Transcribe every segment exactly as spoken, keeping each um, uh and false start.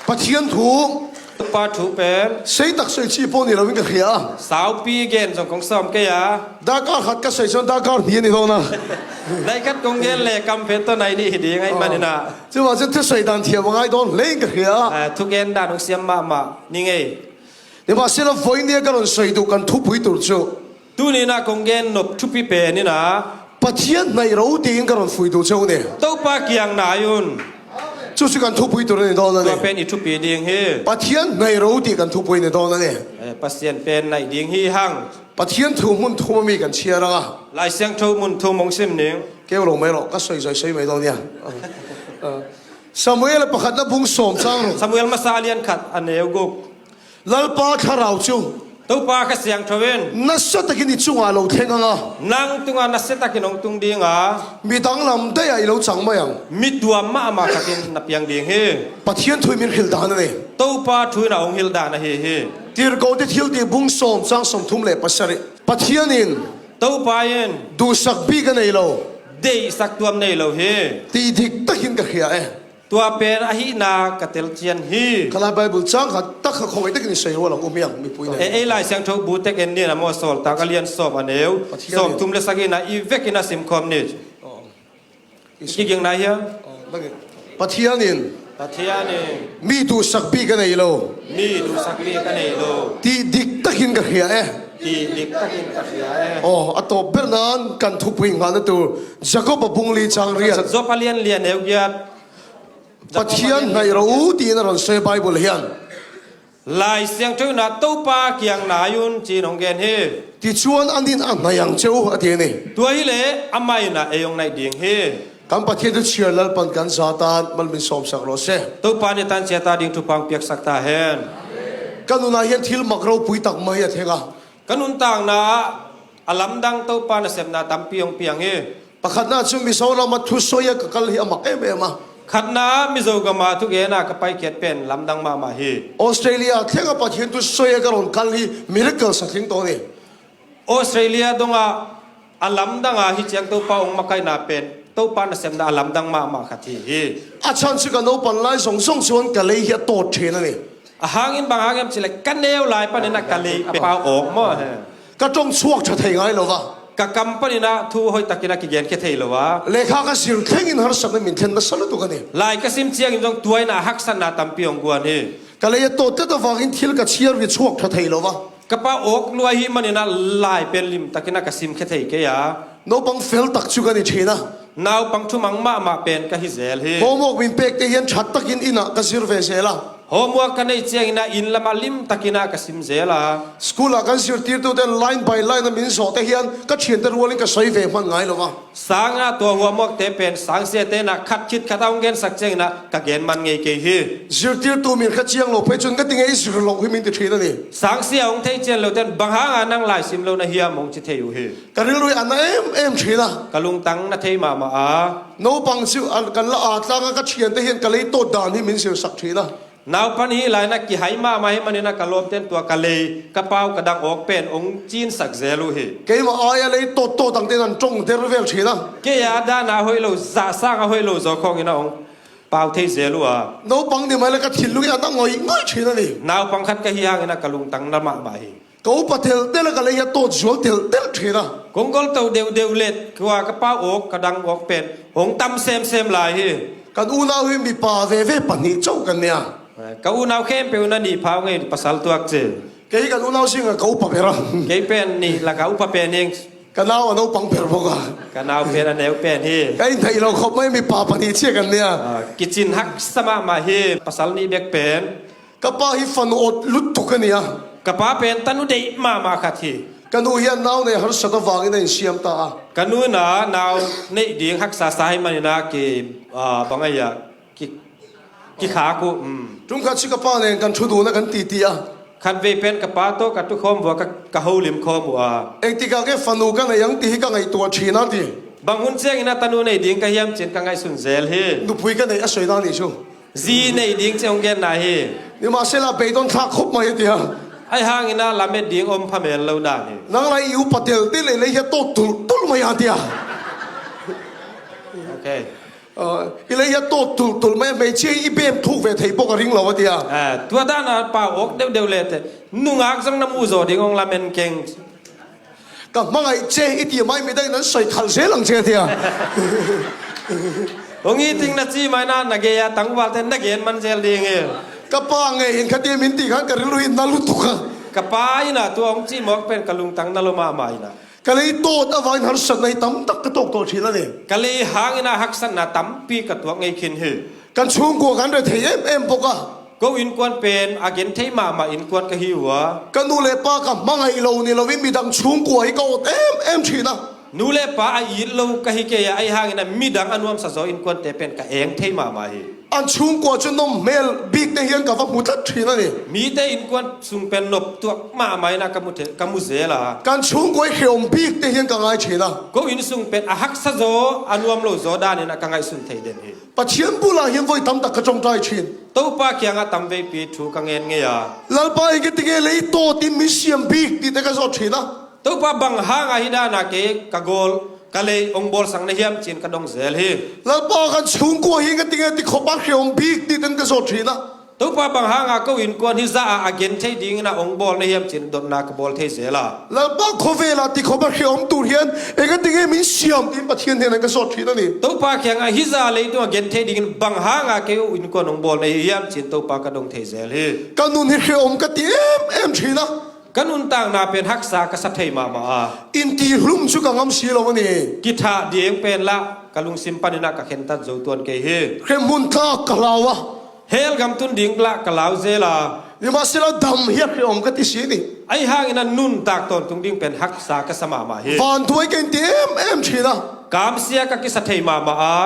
Pathian thu. Topa thu pen. Sei tak sei ci pawh ni lo in ka hria a. Saupi gen zong kong sawm kei a. Dakar khat ka sei chuan dakar hnih a ni dawn a. Nai khat kong gen le kam pen tawh nai nih hi ding ahih manin a. Chuvang chuan thusei dan thiam a ngai dawn hle in ka hria a. Ah, thugen dan hong siam mahmah ni ngei. Nimahsela, vawinia ka rawn sawi duh kan thupui tur chu. Tuni-in a kong gen nop thupi pen in a. Pathian hnaih ro tiin ka rawn fui duh cheu ni. Topa kiang nai un. Chu chu kan thupui tur a ni dawn a ni. Tua pen i thupui ding hi. Pathian hnaih ro tih kan thupui a ni dawn a ni. Eh, Pasian pen hnaih ding hi hang. Pathian thu hmun thuma mi kan chhiar ang a. Lai Siangtho hmun thum hong sim ning. Keu lo mai rawh, ka sawi zawi sawi mai dawn nia. Samuel pakhatna bung sawm chang ruk. Samuel masa a lian khat a neu guk. Lalpa thlarau chu. Topa Kha Siangtho in. Nasa takin i chungah lo thleng ang a. Nang tungah nasa takin hong tung ding a. Mi danglam daihah i lo chang mai ang. Mi tuam mahmah khatin na piang ding hi. Pathian thu in min hril dan a ni. Topa thu in a hong hril dan ahi hi. Tirhkohte thiltih bung sawm chang sawmthum leh pasarih. Pathian in. Topa in. Duhsak bik a nei lo. Deihsak tuam nei lo hi. Tih dik takin ka hria e. Tua pen ahihna ka tel chian hi. Khalai Bible chang khat tak kha khawngaih takin i sawi rual ang, um hiam, mipui nen. E, ei Lai Siangtho bu tek en ni a maw, Sawltak a lian sawm a neu. Pathian in. Sawmthum leh sagihna i vekin a sim khawm ni. Oh. I kiging nai hiam? Oh, bangin. Pathian in. Pathian in. Mi duhsak bik a nei lo. Mi duhsak bik a nei lo. Tih dik takin ka hria e. Tih dik takin ka hria e. Oh, a tawp ber nan kan thupui nghahna tur. Jakob a bung li chang riat. Job a lian li a neu giat. Pathian hnaih ro u tiin a rawn sawi Bible hian. Lai Siangtho in a Topa kiang nai un ci-in hong gen hi. Tichuan an in a hnaih ang cheu a ti a ni. Tua hileh amah in a ei hong hnaih ding hi. Kan Pathian thu chhiar Lalpan kan za tan mal min sawmsak rawh se. Topa ni tan chiat a ding thupha hong piaksak ta hen. Ka nunah hian thil mak ropui tak mai a thleng a. Ka nuntakna ah a lamdang Topa nasepna tampi hong piang hi. Pakhatna chu Mizorama thusawi a ka kal hi a mak em em a. Khatna Mizo gama thugena ka paikhiat pen lamdang mahmah hi. Australia thlenga Pathian thusawi a ka rawn kal hi miracle sak tling tawh a ni. Australia donga a lamdanga hi chiang Topa hong makaihna pen Topa nasepna a lamdang mahmah khat hi hi. A chhan chu ka naupan lai zawng zawng chuan ka lei hi a tawt ṭhin a ni. A hangin bang hang em chileh ka neu lai panin a ka lei a pau awk maw he. Ka ṭawng chhuak ṭha thei ngai lo va. Ka kam panin a thu hawi takin a kigenkhia thei lo a. Lehkha ka zir thlengin harsatna min thlen nasa lutuk a ni. Lai ka sim chiangin zawng tuaina haksatna tampi hong guan hi. Ka lei a tawt tlat avangin thil ka chhiar ri chhuak ṭha thei lo va. Ka pau awk luai hi manin a lai pen lim takin a ka simkhia thei kei a. Naupang fel tak chu ka ni ṭhin a. Naupang thumang mahmah pen ka hi zel hi. Homework min pek te hian ṭhat takin inah ka zir ve zel a. Homework ka neih chiangin a in lama lim takin a ka sim zel a. School-ah kan zirtirtute line by line a min zawh te hian ka ṭhiante rualin ka sawi ve hman ngai lo va. Sanga tua homework te pen sangsiate inah khat khit khat a hong gensak chiangin a ka gen man ngei kei hi. Zirtirtu min hre chiang lo phei chuan ka ti ngei zir loh hi min ti ṭhin a ni. Sangsia hong thei chian lo ten bang hanga nang lai sim lo na hiam hong chi thei uh hi. Ka rilru hi a na em em ṭhin a. Ka lungtang na thei mahmah a. Naupang chu a, kan la a tlanga ka ṭhiante hian ka lei tawt dan hi min zirsak ṭhin a. Naupan hi laina kihai mahmah hi manin a ka lawmten tua ka lei ka pau ka dang awk pen hong chinsak zel uh hi. Keimah aia lei tawt tawt ang ten an ṭawng der vel ṭhin a. Kei a dana hoih lo zahsang a hoih lo zawkhawngin a hong pau thei zel uh a. Naupang ni mai la ka thinlung hi a na ngawih ngawih ṭhin a ni. Naupang khat ka hi hangin a ka lungtang na mahmah hi. Ka upa tel tel a ka lei hi a tawt zual tel tel ṭhin a. Kong gol to deuh deuh let kua ka pau awk ka dang awk pen hong tam sem sem lai hi. Kan unau hi mipa ve ve pahnih chauh kan nia. Ka unau khempeuh na nih phau ngei pasal tuak che. Kei kan unau zinga ka upa ber a. Kei pen nih la ka upa pen hing. Ka nau a naupang ber bawk a. Ka nau pen a neu pen hi. Ka inhnaih lo khawp mai mipa pahnih chiah kan nia. Ah, kichin haksa mahmah hi pasal nih bek pen. Ka pa hi fanu awt lutuk a nia. Ka pa pen tanu deih mahmah khat hi. Ka nu hian nau nei harsat avangin a insiam ta a. Ka nu ina nau neih ding haksa sa hi manin a ki, ah, bang a hia, ki, kikhak uh, um. Ṭum khat chu ka pa nen kan ṭhu dun a kan titi a. Khatvei pen ka pa tawh ka ṭhu khawm vua ka, ka holim khawm uh a. Engtikah nge fanu ka nei ang tih hi ka ngaihtuah ṭhin a ti. Bang hun chiangin a tanu nei ding ka hiam chin ka ngaihsun zel hi. Nupui ka neih a sawi dan nih chu. Zi neih ding che hong genna hi. Nimahsela, beidawn thlak khawp mai a ti a. Ahi hangin a lamet ding awm pha mel lo dan hi. Nang lai i upa tel tel lei lei hi a tawt tul tul mai a ti a. Ok. Ah, hi leh a tawt tultul mai, hmeichia i bem thuk ve thei bawk a ring lo a tia. Ah, tua dan a pau awk deuhdeuh le te, nungak zong na muh zaw ding hong lamen keng. Ka hmangaih che i ti mai, midang in an soi khal zel ang che tia. Hong i ting na ci mai na, na gei a tangvalte na gen man zel ding hi. Ka pa ngei in kha tia min ti khan ka ril uh hi na lutuk a. Ka pa in a tua hong ci mawk pen ka lungtang na lo mahmah in a. Ka lei tawt avangin harsatna hi tamtak ka tawk tawh ṭhin a ni. Ka lei hangin a haksatna tampi ka tuak ngei khin hi. Kan chhungkua kan rethei em em bawk a. Ko innkuan pen a genthei mahmah innkuan ka hi uh a. Ka nu le pa ka hmangaih lo ni loin midang chhungkua hi ka awt em em ṭhin a. Nu le pa a it lo ka hi kei a, ahi hangin a midang a nuamsa zaw innkuante pen ka eng thei mahmah hi. An chhungkua cu nuam hmel bikte hian ka va hmu tlat ṭhin a ni. Mite innkuan sung pen nop tuak mahmah in a ka mu thei, ka mu zel a. Kan chhungkua i hreawm bikte hian ka ngai ṭhin a. Ko inn sung pen a haksa zaw, a nuam lo zaw dan in a ka ngaihsun thei den hi. Pathian bulah hian voi tamtak ka ṭawngṭai ṭhin. Topa kiangah tamveipi thu ka ngen ngei a. Lalpa, engtin nge lei tawtin min siam bik tihte ka zawt ṭhin a. Topa, bang hanga hih dana kei ka gawl, ka lei hong bawlsak na hiam ci-in ka dong zel hi. Lalpa, kan chhungkua hi engtin nge ti khawpa hreawm bik tihte ka zawt ṭhin a. Topa, bang hanga ko innkuan hih zah a a gen thei dingin a hong bawl na hiam ci-in dotna ka bawl thei zel a. Lalpa, khawvela ti khawpa hreawm tur hian engtin nge min siam tiin Pathian hnenah ka zawt ṭhin a ni. Topa kiangah hih zah leitungah gen thei dingin bang hanga kei innkuan hong bawl na hi hiam ci-in Topa ka dong thei zel hi. Ka nun hi hreawm ka ti em em ṭhin a. Ka nuntakna pen haksa ka sa thei mahmah a. Inti hlum chu ka ngam si lo a ni. Kithah ding pen lah ka lungsim panin ah ka khentat zo tuan kei hi. Hremhmun tlak ka hlau a. Hell gam tun ding lah ka lau zel a. Nimahsela dam hi a hreawm ka ti si ni. Ahi hangin a nuntak tawntung ding pen haksa ka sa mahmah hi. Vanthuai ka inti em em ṭhin a. Kamsia ka kisa thei mahmah a.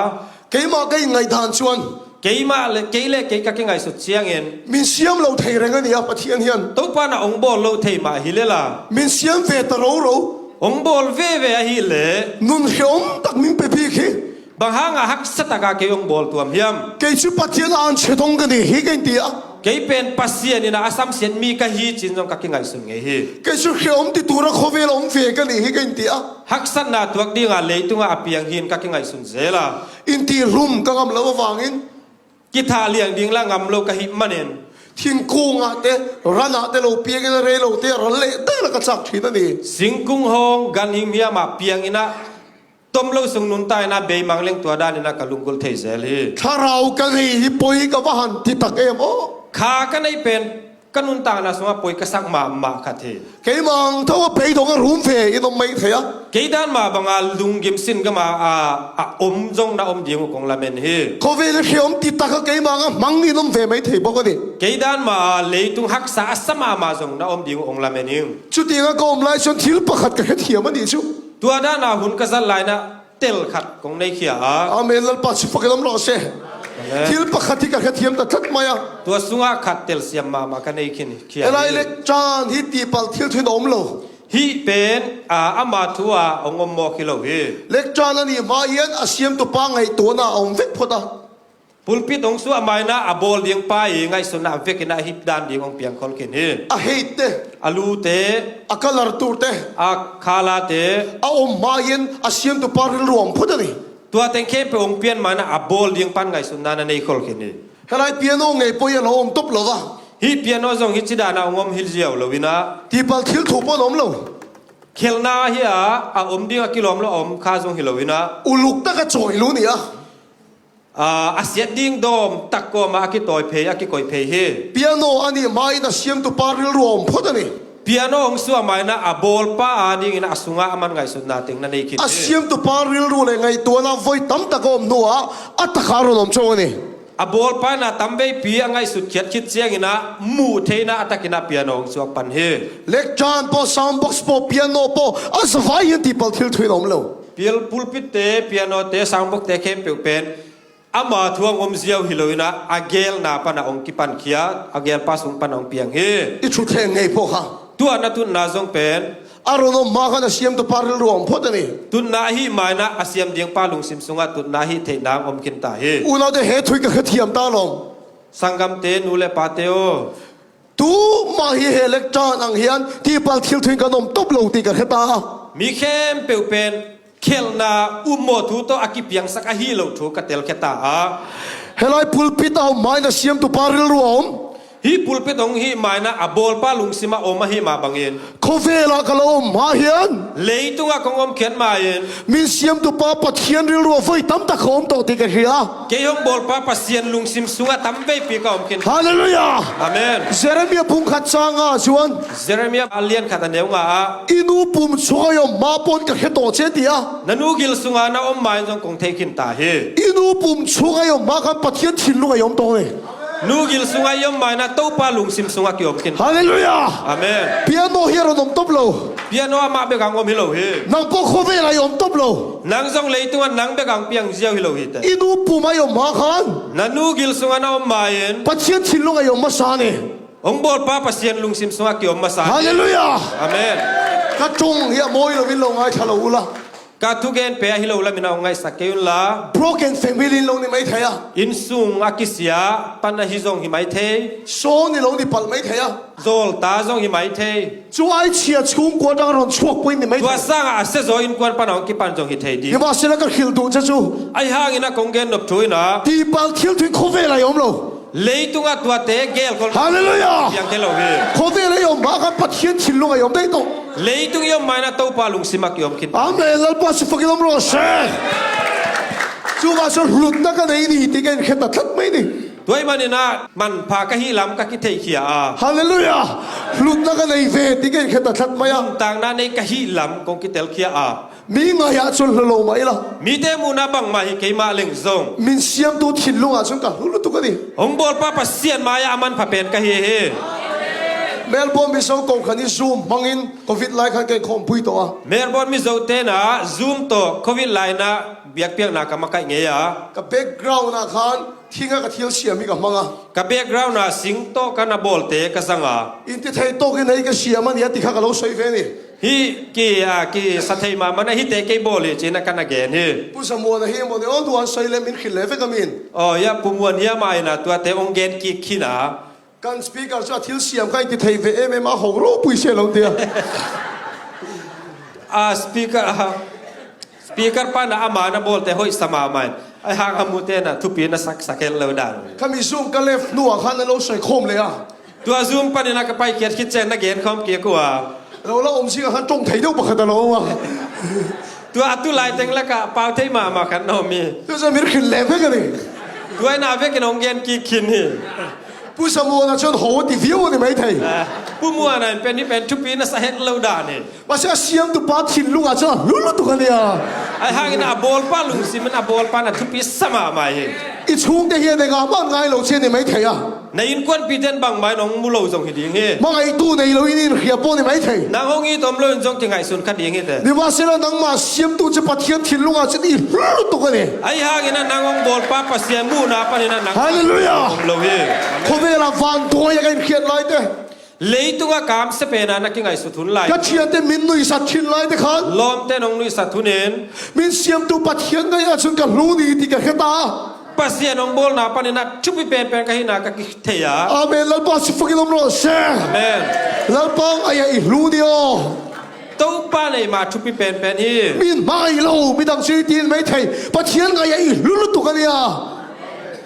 Keimah ka inngaihdan chuan. Keimah le, kei le kei ka kingaihsut ciangin. Min siam lo thei reng a ni a, Pathian hian. Topa na hong bawl lo thei mah hi lela. Min siam ve ta roro. Hong bawl veve ahih leh. Nun hreawm tak min pe bik hi. Bang hanga haksa taka kei hong bawl tuam hiam? Kei chu Pathian a an chhe dong ka ni hi ka inti a. Kei pen Pasian in a samsiat mi ka hi ci-in zong ka kingaihsun ngei hi. Kei chu hreawm ti tura khawvel a awm ve ka ni hi ka inti a. Haksatna tuak dinga leitungah a piang hi-in ka kingaihsun zel a. Inti hlum ka ngam lo avangin. Kithah liang ding lah ngam lo ka hih manin. Thingkungah te, ranah te lo piangin a rei lo te, ran leh te la ka chak ṭhin a ni. Singkung hawng ganhing hiamah piangin ah tom lo sung nunta in ah beimang leng tua danin ah ka lunggulh thei zel hi. Thlarau ka nei hi pawi ka va han ti tak em aw. Kha ka neih pen ka nuntakna sungah pawi ka sak mahmah khat hi. Keimah ang tho a beidong a rum ve in awm mai thei a. Kei dan mah banga lunggim sin gama a, a om zong na om ding uh kong lamen hi. Khawvel hi hreawm ti taka keimah ang a hmang in awm ve mai thei bawk a ni. Kei dan mah a leitung haksa a sa mahmah zong na om ding uh kong lamen hi. Chutianga ka awm lai chuan thil pakhat ka hrethiam a nih chu. Tua dana hun ka zat laina tel khat kong nei khia a. Amen. Lalpa chu fakin awm rawh se. Amen. Thil pakhat hi ka hrethiam ta tlat mai a. Tua sungah khat telsiam mahmah ka nei khin khia hi. Helai lectern hi tipal thil thuin a awm lo. Hih pen, a, ama thu a hong awm mawk hi lo hi. Lectern a nih hma hian a siamtupa ngaihtuahna a awm vek phawt a. Pulpit hong suah maina a bawl ding pa i ngaihsunna a vekin a hip dan ding hong piangkhol khin hi. A height te. A lu te. A colour tur te. A colour te. A awm hma hian a siamtupa rilru a awm phawt a ni. Tua teng khempeuh hong pian maina a bawl ding pan ngaihsunna na nei khol khin hi. Helai piano ngei pawh hi a lo awm tawp lo va. Hih piano zong hi ci dana hong awm hi ziau lo ina. Tipal thil thu pawh an awm lo. Khelhna hi a, a awm ding a kilawm lo a awm kha zong hi lo ina. Uluk taka chawi lu ni a. A, a siat ding dawm tak kawma a kitawi phei, a kikoih phei hi. Piano a nih hmain a siamtupa rilru a awm phawt a ni. Piano hong suah maina a bawlpa a dingin a sungah a man ngaihsutna teng na nei khin hi. A siamtupa rilru leh ngaihtuahna voi tam tak a awm hnuah a taka a rawn awm chauh a ni. A bawlpa ina tam veipi a ngaihsut khiat khit ciangin a muh theihna a takin a piano hong suak pan hi. Lectern pawh, sound box pawh, piano pawh a zavai hian tipal thil thuin a awm lo. Pial pulpit te, piano te, sound box te khempeuh pen ama thu a hong awm ziau hi lo ina, a gelna pana hong kipan khia, a gelpa sung pana hong piang hi. I thutthleng ngei pawh kha. Tua na tutna zong pen. A rawn awm hma khan a siamtupa rilru a awm phawt a ni. Tutna ahi maina a siam dingpa lungsim sungah tutna ahi theihna hong awm khin ta hi. Unaute he thu hi ka hrethiam ta lawm. Sanggamte, nu leh pate aw. Tumah hi he lectern ang hian tipal thil thuin kan awm tawp lo tih ka hre ta a. Mi khempeuh pen khelhna ummawh thu tawh a kipiangsak ahi lo thu ka telkhia ta a. Hih lai pulpit a om ma-in a siamtupa rilru a om. Hih pulpit hong hih ma-in ah a bawlpa lungsim a om ahih mah bangin, khuavel ah ka lo om ma hian, leitungah kong omkhiat ma-in, min siamtupa Pathian rilru a voi tamtak ka om tawh ti ka hria. Kei hong bawlpa Pasian lungsim sungah tam veipi ka om khin. Halleluiah. Amen. Jeremiah bung khat chang nga ah chuan, Jeremiah a lian khat a neu nga ah, "I nu pum chhunga i awm ma pawn ka hre tawh che," ti a. Na nu gil sunga na om ma-in zong kong thei khin ta hi. I nu pum chhunga i awm ma khan Pathian thinlunga i awm tawh ni. Nu gil sunga i awm ma-in ah Topa lungsim sunga ki awm khin. Halleluiah. Amen. Piano hi a rawn awm tawp lo. Piano amah bek ang awm hi lo hi. Nang pawh khuavela i awm tawp lo. Nang zong leitunga nang bek ang piang ziau hi lo hi teh. I nu puma i awm ma khan, na nu gil sunga na awm ma-in, Pathian thinlunga i awm masa ni. Hong bawlpa Pasian lungsim sunga ki awm masa ni. Halleluiah. Amen. Ka ṭawng hi a mawi lovin lo ngaithla lo ula. Ka thugen pe ahi lo lamin a hong ngaihsak kei unla. Broken family in lo ni mai thei a. Innsung a kisia pan ahi zong hi mai thei. Sawn i lo ni palh mai thei a. Zawlta zong hi mai thei. Chu ai chhia chhungkua aṭanga rawn chhuak pawhin ni mai thei. Tua sangah a sia zaw innkuan pana hong kipan zong hi thei ding. Nimahsela ka hrilh duh che chu. Ahi hangin a kong gen nop thu in a, tipal thil thui khuavela i awm lo. Leitungah tuate gelkawl, Halleluiah, piang thei lo hi. Khuavela i awm ma khan Pathian thinlunga i awm daih tawh. Leitung i awm ma-in ah Topa lungsim a ki awm khin. Amen. Lalpa suk fakin awm rawh se. Chuvang chuan hlutna ka nei ni tih ka inhre ta tlat mai ni. Tua ahih manin ah manpha ka hih lam ka kitheikhia a. Halleluiah. Hlutna ka nei ve tih ka inhre ta tlat mai a. Nuntakna nei ka hih lam kong kitelkhia a. Mi ngaihah chuan hlu lo mah ila. Mite muhna bangmah hi keimah leng zong, min siamtu thinlungah chuan ka hlu lutuk a ni. Hong bawlpa Pasian mai-ah a manpha pen ka hi hi. Melbourne Mizo kohhran hi Zoom hmangin Covid lai khan ka inkhawmpui tawh a. Melbourne Mizo te'n ah Zoom tawh Covid lai-in ah biakpiakna ka makaih ngei a. Ka background-ah khan thinga ka thil siam hi ka hmang a. Ka background-ah sing tawh ka na bawlte ka zang a. Intithei tawkin hei ka siam a nia ti kha ka lo sawi ve ni. Hi ki, a, kisa thei mahmah na hite kei bawl hi ci-in a ka na gen hi. Pu Zamuana hi emaw ni aw, duan sawi lem min hrilh leh vek a min. Aw, ia, Pu Muan hi a, mah in a tuate hong gen kik khin a. Kan speaker chu a thil siam kha intithei ve em em a, ho ropui se lo tia. A speaker, a, speaker pana ama na bawlte hoih sa mahmah in. Ahi hang a mute'n a thupi na sak sak het lo dan. Khami Zoom ka left hnuah khan na lo sawi khawm leh a. Tua Zoom panin a ka paikhiat khit chiang na gen khawm kik uh a. Lo la awm zing a khan ṭawng thei deuh pakhat a lo awm a. Tua a tu lai teng lakah pau thei mahmah khat na awm hi. Tua chuan min hrilh leh vek a ni. Tua in a vekin hong gen kik khin hi. Pu Zamuana chuan ho a ti viau a ni mai thei. Ah, Pu Muana in pen hi pen thupi na sa het lo dan hi. Mahse, a siamtupa thinlungah chuan a hlu lutuk a nia. Ahi hangin a bawlpa lungsim in a bawlpa na thupi sa mahmah hi. I chhungte hi a nengah hman ngai lo che ni mai thei a. Na innkuanpite'n bangmah in hong mu lo zong hi ding hi. Hmangaihtu nei lo in inhria pawh ni mai thei. Nang hong it awm lo in zong kingaihsun kha ding hi teh. Nimahsela nangmah siamtu chu Pathian thinlungah chuan i hlu lutuk a ni. Ahi hangin a nang hong bawlpa Pasian muhna panin a nang, Halleluiah, hong lo hi. Khawvelah vanduaia ka inhriat lai te. Leitunga kamsia pena na kingaihsut hun lai. Ka ṭhiante min nuihsat ṭhin lai te khan. Lawmte'n hong nuihsat hunin. Min siamtu Pathian ngaihah chuan ka hlu ni tih ka hre ta. Pasian hong bawlna panin a thupi penpen ka hihna ka kithei a. Amen. Lalpa suk fakin awm rawh se. Amen. Lalpa ngaihah i hlu ni aw. Topa neih mah thupi penpen hi. Min hmangaih lo, midang chu i ti mai thei. Pathian ngaihah i hlu lutuk a nia.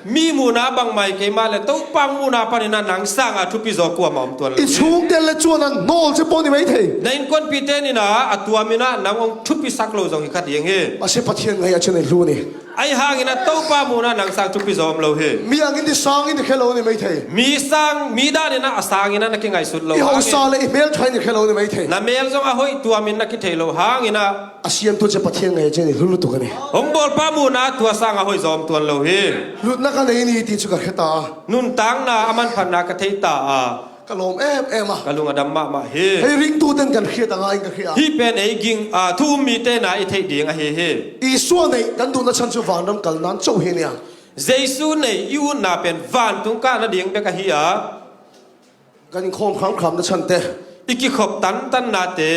Mi muhna bangmah hi keimah leh Topa muhna panin a nang sanga thupi zaw kuamah awm tuan lo hi. I chhungte leh chuan an nawl che pawh ni mai thei. Na innkuanpite'n in a, a tuamin a nang hong thupi sak lo zong hi kha ding hi. Mahse, Pathian ngaihah chuan i hlu ni. Ahi hangin a Topa muhna nang sang thupi zaw awm lo hi. Mi angin i sang in i hre lo ni mai thei. Mi sang, mi danin a, a sangin a na kingaihsut lo. I hausa leh i hmelṭha in i hre lo ni mai thei. Na mel zong a hoih tuamin na kithei lo hangin a. A siamtu chu Pathian ngaihah chuan i hlu lutuk a ni. Hong bawlpa muhna tua sanga hoih zaw awm tuan lo hi. Hlutna ka nei ni tih chu ka hre ta a. Nuntakna a manphatna ka thei ta a. Ka lawm em em a. Ka lung a dam mahmah hi. Hei ringtute'n kan hriat a ngaiin ka hria. Hih pen ei ging, a, thu um mite'n a i theih ding ahi hi. Isua neih kan duhna chhan chu vanram kal nan chauh hi nia. Jesu neih i utna pen vantung kah nading bek ahi a. Kan inkhawm hramhramna chhan te. I kikhop tantanna te.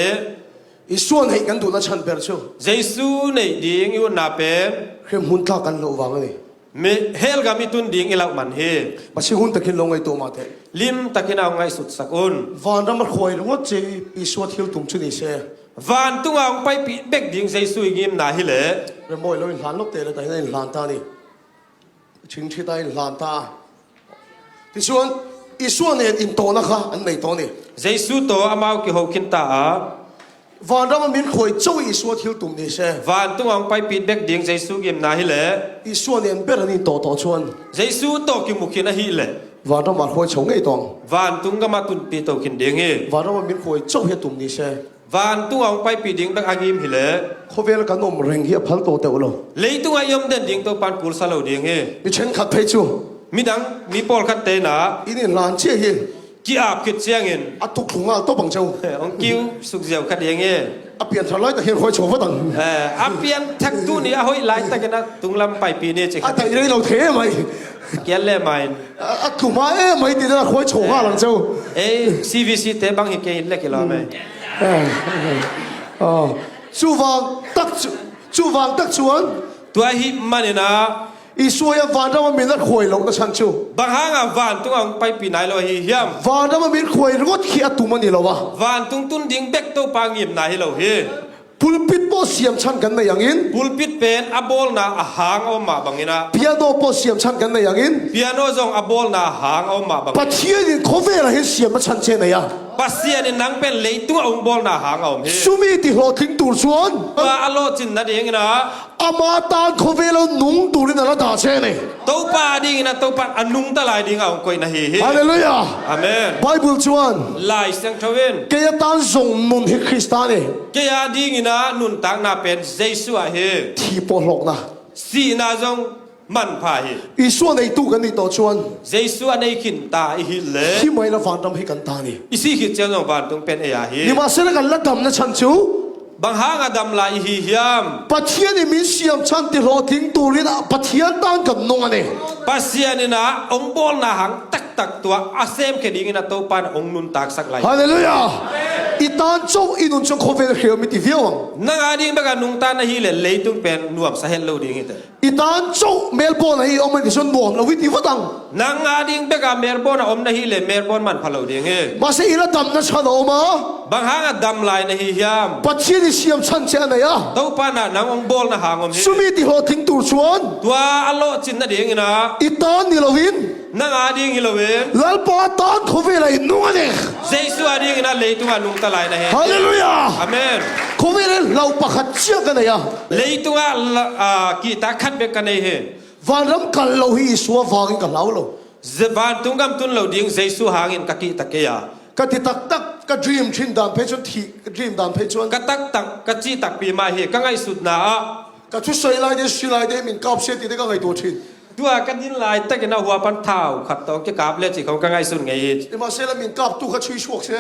Isua neih kan duhna chhan ber chu. Jesu neih ding i utna pen. Hremhmun tlak kan loh vang a ni. Mi, hell gam i tun ding i lauh man hi. Mahse, hun takin lo ngaihtuah mah teh. Lim takin a hong ngaihsutsak un. Vanram a hruai ringawt che Isua thil tum chu ni se. Vantung a hong paipih bek ding Jesu i ngimna hi leh. Rembawi lo in hlan nop te le, tahin a in hlan ta ni. Chingthita in hlan ta. Tichuan, Isua nen in tawhna kha an nei tawh ni. Jesu tawh amau kiho khin ta a. Vanram a min khuai cho Isua thil tum ni se. Vantung a hong paipih bek ding Jesu ngimna hi leh. Isua nen ber an in tawh tawh chuan. Jesu tawh kimu khin ahih leh. Vanram a khuai cho ngei tawng. Vantung gam a tunpih to khin ding hi. Vanram a min khuai cho hi a tum ni se. Vantung a hong paipih ding bek a ngim hi leh. Khawvel kan awm reng hi a phal tawh teuh lo. Leitung a i awm den ding Topan kul sa lo ding hi. Mi ṭhenkhat phei chu. Midang, mi pawlkhat te na. In in hlan chiah hi. Ki-ap khit ciangin. A tuk thlung ngal tawp ang cheu. Eh, hong kiu suk ziau kha ding hi. A pian thar lai tak hian khuai chho vat ang. Eh, a pian thak tu ni a hoih lai takin a tunglam paipih ni chi kha. A taih rei lo thei mai. Kial le mai. A, a tlum a em mai ti dan a khuai chho ngal ang cheu. Ei, C V C te bang hi kei in le kilawm e. Eh, eh. Oh. Chuvang tak chu, chuvang tak chuan. Tua hi manin a. Isua hian vanram a min a khuai lohna chhan chu. Bang hanga vantung a hong paipih nai lo ahi hiam? Vanram a min khuai ringawt khi a tum a ni lo a. Vantung tun ding bek Topa ngimna hi lo hi. Pulpit pawh siam chhan kan nei angin. Pulpit pen a bawlna a hang a awm mah bangin a. Piano pawh siam chhan kan nei angin. Piano zong a bawlna a hang a awm mah bangin. Pathianin khawvelah hian siamna chhan che nei a. Pasianin nang pen leitungah hong bawlna a hang a awm hi. Sumi tihlawhtling tur chuan. Tua a lawhcin nadingin a. Ama tan khawvel a nung turin a la dah che nei. Topa a dingin a Topa a nungta lai dingah hong koihna hi hi. Hallelujah. Amen. Bible chuan. Lai Siangtho in. Kei a tan zong nun hi Krista ni. Kei a dingin a nuntakna pen Jesu ah hi. Thi pawh hlawkna. Sihna zong manpha hi. Isua neitu kan nih tawh chuan. Jesu a nei khin ta i hih leh. Hi mai la vanram hi kan ta ni. I sih khit ciang zong vantung pen ei a hi. Nimahsela kan la damna chhan chu. Bang hanga dam lai i hi hiam? Pathianin min siam chhan tihlawhtling turin a Pathian tan kan nung a ni. Pasianin a hong bawlna hang taktak tua a semkhia dingin a Topan hong nuntaksak lai. Hallelujah. I tan chauh i nun chuan khawvel hriam i ti viau ang. Nang a ding beka nungta na hih leh leitung pen nuamsa het lo ding hi teh. I tan chauh Melbourne-ah i awm a ni chuan nuam lo i ti vat ang. Nang a ding beka Melbourne-ah awm na hih leh Melbourne manpha lo ding hi. Mahse, i la damna chhan a awm a. Bang hanga dam lai na hi hiam? Pathianin siam chhan che a nei a. Topan a nang hong bawlna hang awm hi. Sumi tihlawhtling tur chuan. Tua a lawhcin nadingin a. I tan ni loin. Nang a ding hi loin. Lalpa tan khawvelah i nung a ni. Jesu a dingin a leitungah nungta lai na hi. Hallelujah. Amen. Khawvel hi hlauh pakhat chiah ka nei a. Leitungah la, a, kihtak khat bek ka nei hi. Vanram kal lo hi Isua vangin ka hlau lo. Ze-, vantung gam tun lo ding Jesu hangin ka kihta kei a. Ka ti taktak, ka dream ṭhin dan phei chuan thih, ka dream dan phei chuan. Ka taktak, ka cih takpi mah hi, ka ngaihsutna ah. Ka thusawi lai te, si lai te, min kap sia ti te ka ngaihtuah ṭhin. Tua ka din lai takin a hua pan thau khat tawh kikap le cih khawng ka ngaihsun ngei hi. Nimahsela min kap tu kha chhui suak se.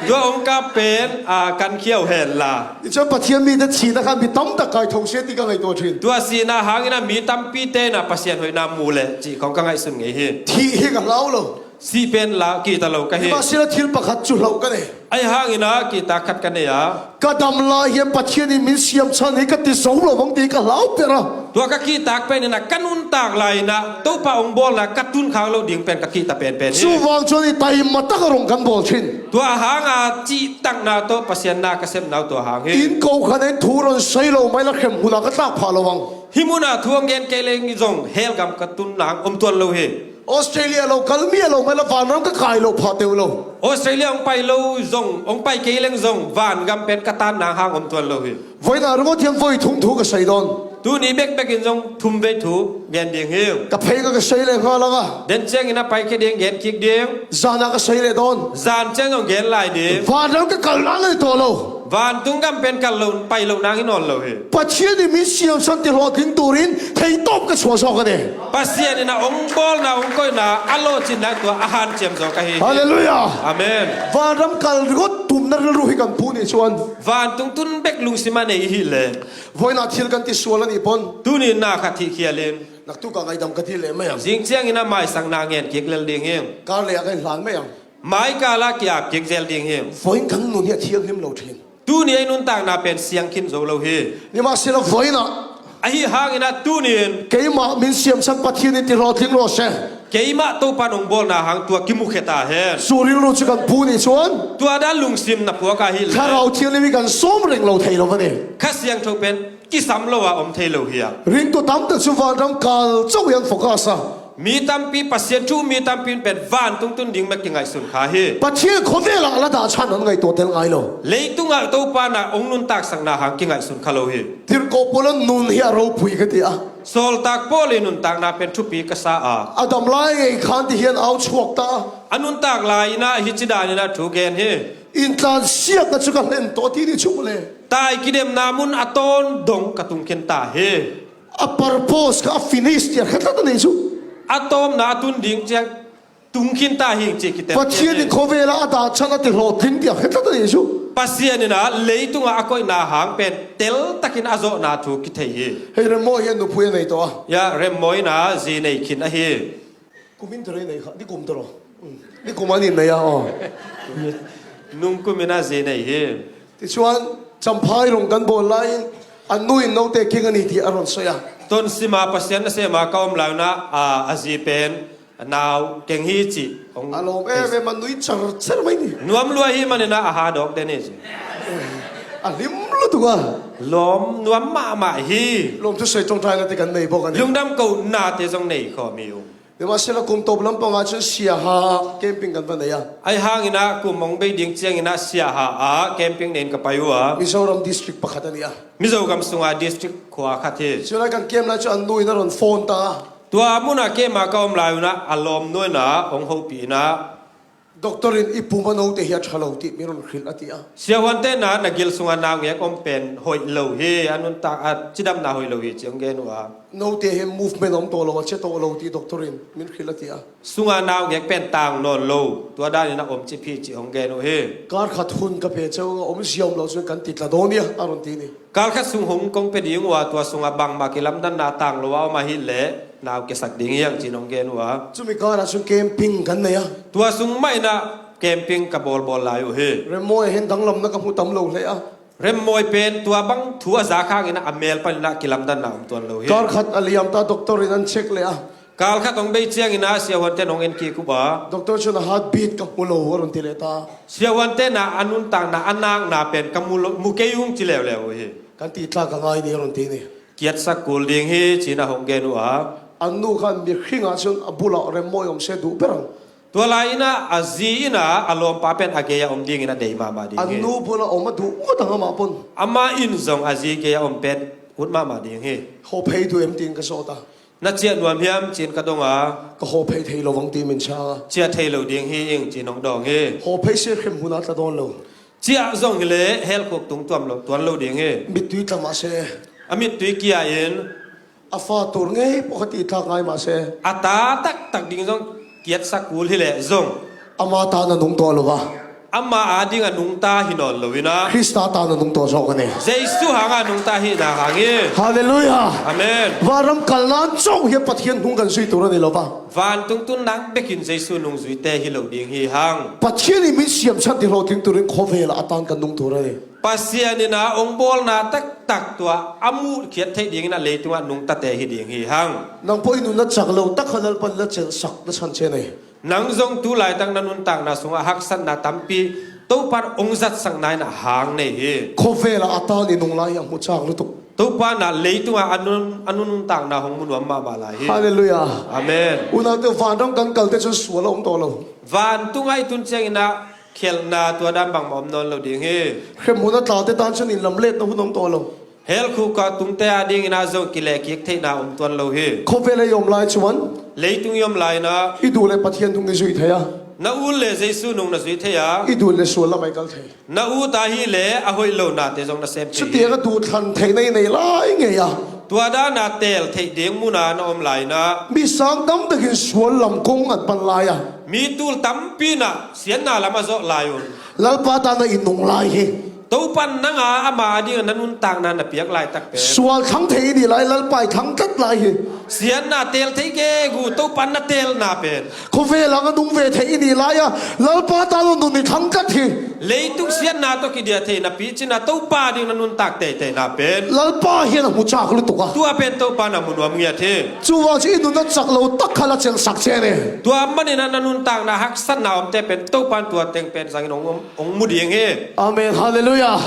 Tua hong kap pen, a, kan khiau hen la. I chuan Pathian mite thihna khan mi tam tak kai tho se ti ka ngaihtuah ṭhin. Tua sihna hangin a mi tampi tein a Pasian hoihna mu le cih khawng ka ngaihsun ngei hi. Thih hi ka hlau lo. Sih pen la kihta lo ka hi. Nimahsela thil pakhat chu hlauh ka nei. Ahi hangin a kihtak khat ka nei a. Ka dam lai hian Pathianin min siam chhan hi ka ti zo lo vang ti ka hlau ber a. Tua ka kihtak penin a ka nuntak lai-in a Topa hong bawlna ka tun khak lo ding pen ka kihta penpen hi. Chuvang chuan i taima taka rawng kan bawl ṭhin. Tua hanga cihtakna tawh Pasian na ka sepna uh tua hang hi. In koh khan in thu rawn sawi lo mai la hrem hmunah ka tlak phah lo vang. Hi hmunah thu hong gen kei leng zong hell gam ka tun nang awm tuan lo hi. Australia lo kal miah lo mai la vanram ka kai lo phah teuh lo. Australia hong pai lo zong, hong pai kei leng zong vangam pen ka tan nang hang awm tuan lo hi. Vawiinah ringawt hian vawi thum thu ka sawi dawn. Tuni bekbekin zong thum vei thu gen ding hi. Ka phei ka, ka sawi leh nghal ang a. Den chiangin a pai khe ding gen kik ding. Zanah ka sawi leh dawn. Zan chiang zong gen lai ding. Vanram ka kal nang a ni tawh lo. Vantung gam pen kal lo, pai lo nang hi nawn lo hi. Pathianin min siamsan tihlawhtling turin theihtawp ka chhuah zawk a ni. Pasian in a hong bawlna, hong koihna, a lawhcinna tua a hanciam zawk ahi hi. Hallelujah. Amen. Vanram kal ringawt tumna rilru hi kan phu nih chuan. Vantung tun bek lungsim a nei i hih leh. Vawiinah thil kan ti sual a nih pawn. Tuni na khat hih khialin. Naktukah ngaihdam ka ti leh mai ang. Zing chiangin a maisakna ngen kik lel ding hi. Kar leh a ka inhlan mai ang. Mai kala ki-ap kik zel ding hi. Vawiin kan nun hi a thianghlim lo ṭhin. Tuni ei nuntakna pen siang khin zo lo hi. Nimahsela vawiinah. Ahi hangin a tunin. Keimah min siamsan Pathianin tihlawhtling rawh se. Keimah Topa nong bawlna hang tua kimukhia ta hen. Surilru cu kan pu nih cun. Tua dan lungsim na puak ahih leh. Thlarau Thianghlim hi kan sawm reng lo thei lo va ni. Kha Siangtho pen kisam lo ah om thei lo hi a. Ringtu tamtak cu vanram kal co hi an focus a. Mi tampi, Pasian thu mi tampi in pen vantung tun ding mah kingaihsun kha hi. Pathian khuavel ah la dah chan an ngaihtuah tel ngai lo. Leitungah Topa na ong nuntaksakna hang kingaihsun kha lo hi. Tirhkoh pawl an nun hi a ropui ka ti a. Sawltak Paul i nuntakna pen thupi ka sa a. A dam lai ngei khan ti hian au chuak ta. A nuntak lai inah hi ci dan inah thu gen hi. Intlan siak a cu ka hlen tawh ti ni chung le. Tai kidemna mun a tawn dong ka tung khin ta hi. A purpose kha a finish tiah hre tlat a nei cu. A tawpna a tun ding ciang tung khin ta hi ci kitel. Pathian in khuavel ah a dah chan a ti hlawh ding tiah hre tlat a nei cu. Pasian inah leitungah a koihna hang pen tel takin a zawhna thu kithei hi. Hei, Remmawi hi a nupui a nei tawh a. Ya, Remmawi inah zi nei khin ahi. Kum in tirei nei kha, ni kum tawh. Ni kum an in nei a aw. Nung kum inah zi nei hi. Tichuan, Champhai rong kan bawl lai-in, a nu in note keng a ni ti a ron soi a. Ton sima Pasian na sema ka om lai unah, a, a zi pen, a nau keng hi ci. Hong a lawm em em, a nui char char mai ni. Nuam lua hi maninah a ha dawk den hi ci. A hlim lutuk a. Lawm nuam mahmah hi. Lawm thu soi ṭawngṭaina te kan nei bawk a ni. Lungdam ko nate zong nei khawm hi ung. Nimahsela kum tawp lampangah cun Siaha ah camping kan va nei a. Ahi hanginah kum hong bei ding cianginah Siaha ah camping neiin ka pai uh a. Mizoram district pakhat a ni a. Mizogam sungah district khua khat hi. Cunah kan camp lai cu a nu in a ron phone ta a. Tua munah camp ah ka om lai unah a lawmnu inah hong hopih inah. Doctor in i pum a note hi a ṭha lo tih min hrilh a ti a. Siahuante na na gil sungah naungek om pen hoih lo hi, a nuntak a cidamna hoih lo hi ci hong gen uh a. Note hi movement a om tawh lo, a cia tawh lo tih doctor in min hrilh a ti a. Sungah naungek pen tang nawn lo, tua danin a om cip hi ci hong gen uh hi. Kar khat hun ka pe cio a om ziau lo cun kan ti tla dawn ia a run ti ni. Kal khat sung hong kong pe ding uh a, tua sungah bangmah kilamdanna tang lo a om ahih leh nau kiasak ding hiang cin hong gen uh a. Cumi kal ah cun camping kan nei a. Tua sung mah inah camping ka bawlbawl lai uh hi. Remmawi ah hin danglamna ka hmu tam lo hlei a. Remmawi pen tua bang thu a zak hangin a mel panin ah kilamdanna om tuan lo hi. Kal khat a liam ta, doctor in an check leh a. Kal khat hong bei ciangin ah siahuante in hong en kik uh a. Doctor cun a heartbeat ka hmu lo a run ti leh ta. Siahuante na a nuntakna a nakna pen ka mu lo, mu kei ung ci leuleu uh hi. Kan ti tlak a ngai ni a run ti ni. Kiatsak kul ding hi cin a hong gen uh a. An nu khan mihring ah cun a bulah remmawi om se duh berang. Tua lai inah a zi inah a lawmpa pen a gei a om dingin a dei mahmah ding hi. An nu bulah om a duh ngawt a, amah pun. Amah in zong a zi gei a om pen ut mahmah ding hi. Hawphei duh em tiin ka sawt a. Na ciah nuam hiam cin ka dong a. Ka hawphei thei lo vang ti min chang a. Ciah thei lo ding hi ing cin hong dawng hi. Hawphei se hremhmun ah tla dawn lo. Ciah zong hileh helkhuk tung tuam lo, tuan lo ding hi. Mittui tla mah se. A mittui kia in. A fa tur ngei pawh kha ti tlak ngai mah se. A ta taktak ding zong kiatsak kul hileh zong. Ama ta na nung tuah lo va. Ama ading a nungta hi nawn lo inah. Krista ta na nung tuah zawk a ni. Jesu hanga nungta hi na hang hi. Halleluiah. Amen. Vanram kalna an cawh hi a Pathian hung kan zui tur a ni lo va. Vantung tun nang bekin Jesu nungzuite hi lo ding hi hang. Pathian in min siamchan ti hlawhtling turin khuavel ah a tan kan nung tur a ni. Pasian in a ong bawlna taktak tua a muhkhiat theih dingin a leitungah nungtate hi ding hi hang. Nang pawh i nunna cak lo tak kha Lalpan na celhsak na chan cian ei. Nang zong tu laitak na nuntakna sungah haksatna tampi Topan ong zatsakna in a hang nei hi. Khuavel ah a tan i nung lai hi a hmucak lutuk. Topa na leitungah a nun, a nun nuntakna hong mu nuam mahmah lai hi. Halleluiah. Amen. Unaute vanram kan kalte cun sual a om tawh lo. Vantungah i tun ciangin ah khelhna tua dan bangmah om nawn lo ding hi. Hremhmun a tlate tan cun in lamletna hun om tawh lo. Helkhuk ah tungte adingin ah zong kilehkik theihna om tuan lo hi. Khuavel ah i om lai cuan. Leitung i om lai inah. I duh le Pathian nung i zui thei a. Na ut le Jesu nung na zui thei a. I duh le sual lamah i kal thei. Na ut ahih leh a hoih lo nate zong na sem thei hi. Cutiang a duhthlan theihna i nei lai ngei a. Tua dana teel theih ding muna na om lai inah. Mi sang tamtakin sual lam kong an pan lai a. Mi tul tampi inah siatna lam a zawh lai un. Lalpa tana i nung lai hi. Topan nanga ama adinga na nuntakna na piak laitak pen. Sual thlang thei i nih lai, Lalpa i thlang tlat lai hi. Siatna teel thei gegu Topan na teelna pen. Khuavel ah a nung ve thei i nih lai a, Lalpa tana nun i thlang tlat hi. Leitung siatna tawh kidiah thei napi cina Topa ding na nuntak teiteina pen Lalpa hian a hmu chak lutuk a. Tua pen Topa na hmu nuam ngiat hi. Cuvang cu i nunna cak lo tak kha la celsak cian e. Tua manin a na nuntakna haksatna omte pen Topa in tua teng pen zangin hong, hong, hong mu ding hi. Amen. Halleluiah.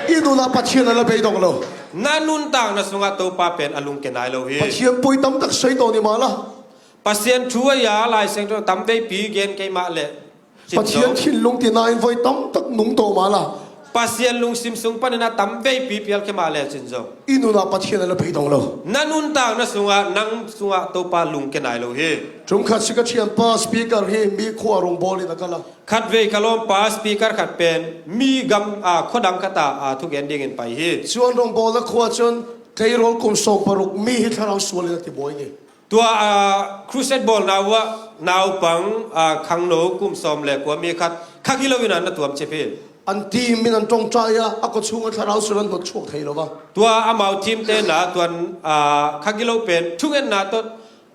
I nunah Pathian a la beidong lo. Na nuntakna sungah Topa pen a lungke nai lo hi. Pathian poi tam tak soi tawh ni mah la. Pasian thu a ya Lai Siangtho tam veipi gen keimah le cin zo. Pathian thinlung tina in voi tam tak nung tawh mah la. Pasian lungsim sung panin a tam veipi pial khe mah le cin zo. I nunah Pathian a la beidong lo. Na nuntakna sungah, nang sungah Topa lungke nai lo hi. Tum khat si ka thianpa speaker hi mi khua rongbawlin a kal a. Khatvei ka lawmpa speaker khat pen mi gam, a, khuadang khat ah, a, thugen dingin pai hi. Chuan rongbawlna khua chuan kei rawl kum sawm paruk mi hi thlarau sualin a ti buai ni. Tua, a, crusade bawlna uah naupang, a, khangno kum sawm le kua mi khat kha gilo in a na tuam cip hi. An team in an ṭawngṭai a, a kawchhunga thlarau sual an hnawt chhuak thei lo va. Tua amau team te na tuan, a, kha gilo pen thungetna tawh,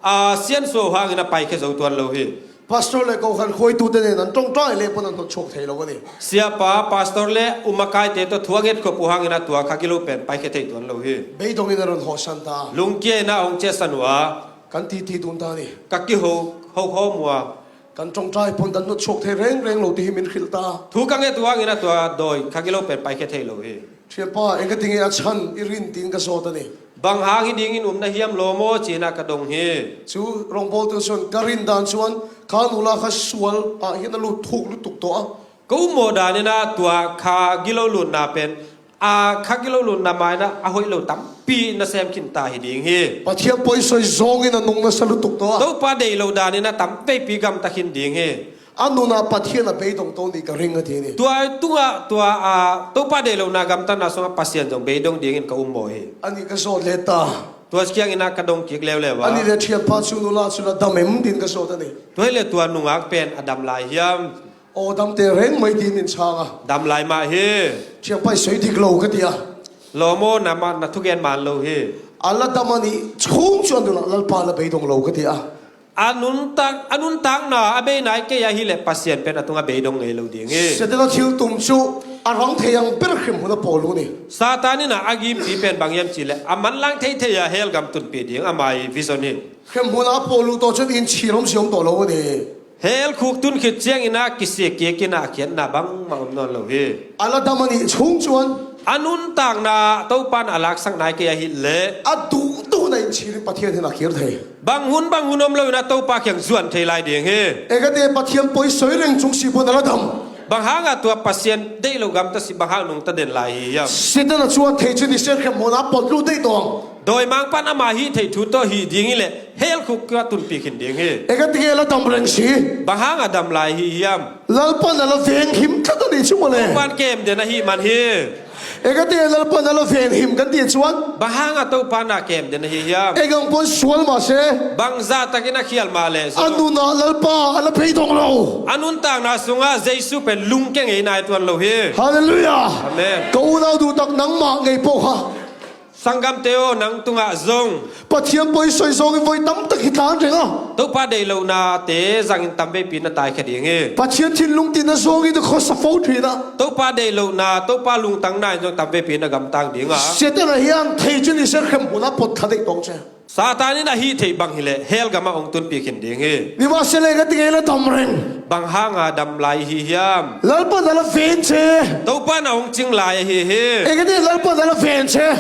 a, siansuah hangin a paikhe zo tuan lo hi. Pastor le kohran khuaitute nen an ṭawngṭai le pawn an hnawt chhuak thei lo a ni. Siapa, pastor le umakaite tawh thu a ngetkhop uh hangin a tua kha gilo pen paikhe thei tuan lo hi. Beidongin a rawn hawhsan ta. Lungkia in a hong ciahsan uh a. Kan titi dun ta ni. Ka kiho, hokhawm uh a. Kan ṭawngṭai pawn kan hnawt chhuak thei rengreng lo ti hi min hrilh ta. Thu ka nget uh hangin a tua dawi kha gilo pen paikhe thei lo hi. Thianpa, engati nge a chhan i rin tiin ka zawt a ni. Bang hang hi dingin um na hiam lawm aw ci-in a ka dong hi. Chu rawngbawltu chuan ka rin dan chuan kha nula kha sual ah hian a lut thuk lutuk tawh a. Ka um maw danin a tua kha gilo lutna pen, a, kha gilo lutna maina a hoih lo tampi na sem khin ta hi ding hi. Pathian pawisawi zawngin a nung nasa lutuk tawh a. Topa deih lo danin a tam veipi gamta khin ding hi. A nunah Pathian a beidong tawh ni ka ring a ti ni. Tua tungah tua, a, Topa deih lohna gamtatna sungah Pasian zong beidong dingin ka um maw hi. A nih ka zawt let ta. Tua kiangin a ka dong kik leuleu a. A nih leh thianpa chu nula chu la dam em din ka zawt a ni. Tua hi leh tua nungak pen a dam lai hiam? Aw, dam teh reng mai tiin min chhang a. Dam lai mah hi. Thianpa i sawi dik lo ka ti a. Lawm aw, na ma, na thugen man lo hi. A la dam a nih chhung chuan nunah Lalpa la beidong lo ka ti a. A nuntak, a nuntakna a bei nai kei ahih leh Pasian pen a tungah beidong ngei lo ding hi. Setana thil tum chu a rang thei ang ber hremhmun a pawl lut ni. Satan in a, a gimpi pen bang hiam cih leh a manlang thei thei a hell gam tunpih ding ama vision hi. Hremhmun a pawl lut tawh chuan inchhir awmzia awm tawh lo a ni. Hell khuk tun khit ciangin a kisik kik in a khiatna bangmah awm nawn lo hi. A la dam a nih chhung chuan. A nuntakna Topan a laksak nai kei ahih leh. A duh duhna inchhirin Pathian hin a kir thei. Bang hun bang hun awm loin a Topa kiang zuan thei lai ding hi. Engati nge Pathian pawisawi reng chung si pawn a la dam? Bang hangah tua Pasian deih lo gamta si bang hang nungta den lai hi hiam? Setana chuan thei chu ni se hremhmun a pawt lut daih tawh ang. Dawimangpan ama hih theih thu tawh hih ding hi leh hell khuk ah tunpih khin ding hi. Engati nge la dam reng si? Bang hangah dam lai hi hiam? Lalpan a la veng him tlat a nih chu maw le. Topan kem den ahih man hi. Engati nge Lalpan a la veng him kan tih chuan? Bang hangah Topan a kem den ahi hiam? Eng ang pawn sual mah se. Bang zah takin a khial mah leh. A nunah Lalpa a la beidong lo. A nuntakna sungah Jesu pen lungke ngei nai tuan lo hi. Halleluiah. Amen. Ka unau duh tak nangmah ngei pawh kha. Sanggamte aw, nang tungah zong. Pathian pawisawi zawngin voi tam tak hi tlan reng a. Topa deih lohnate zangin tam veipi na taikhia ding hi. Pathian thinlung tina zawngin na khaws a fo ṭhin a. Topa deih lohna, Topa lungtangna in zong tam veipi na gamtang ding a. Setana hian thei chu ni se hremhmun a pawt thla daih tawh ang che. Satan in a hih theih bang hi leh hell gamah hong tunpih khin ding hi. Nimahsela engati nge la dam reng? Bang hanga dam lai hi hiam? Lalpan a la ven che. Topan a hong cing lai ahi hi. Engati nge Lalpan a la ven che?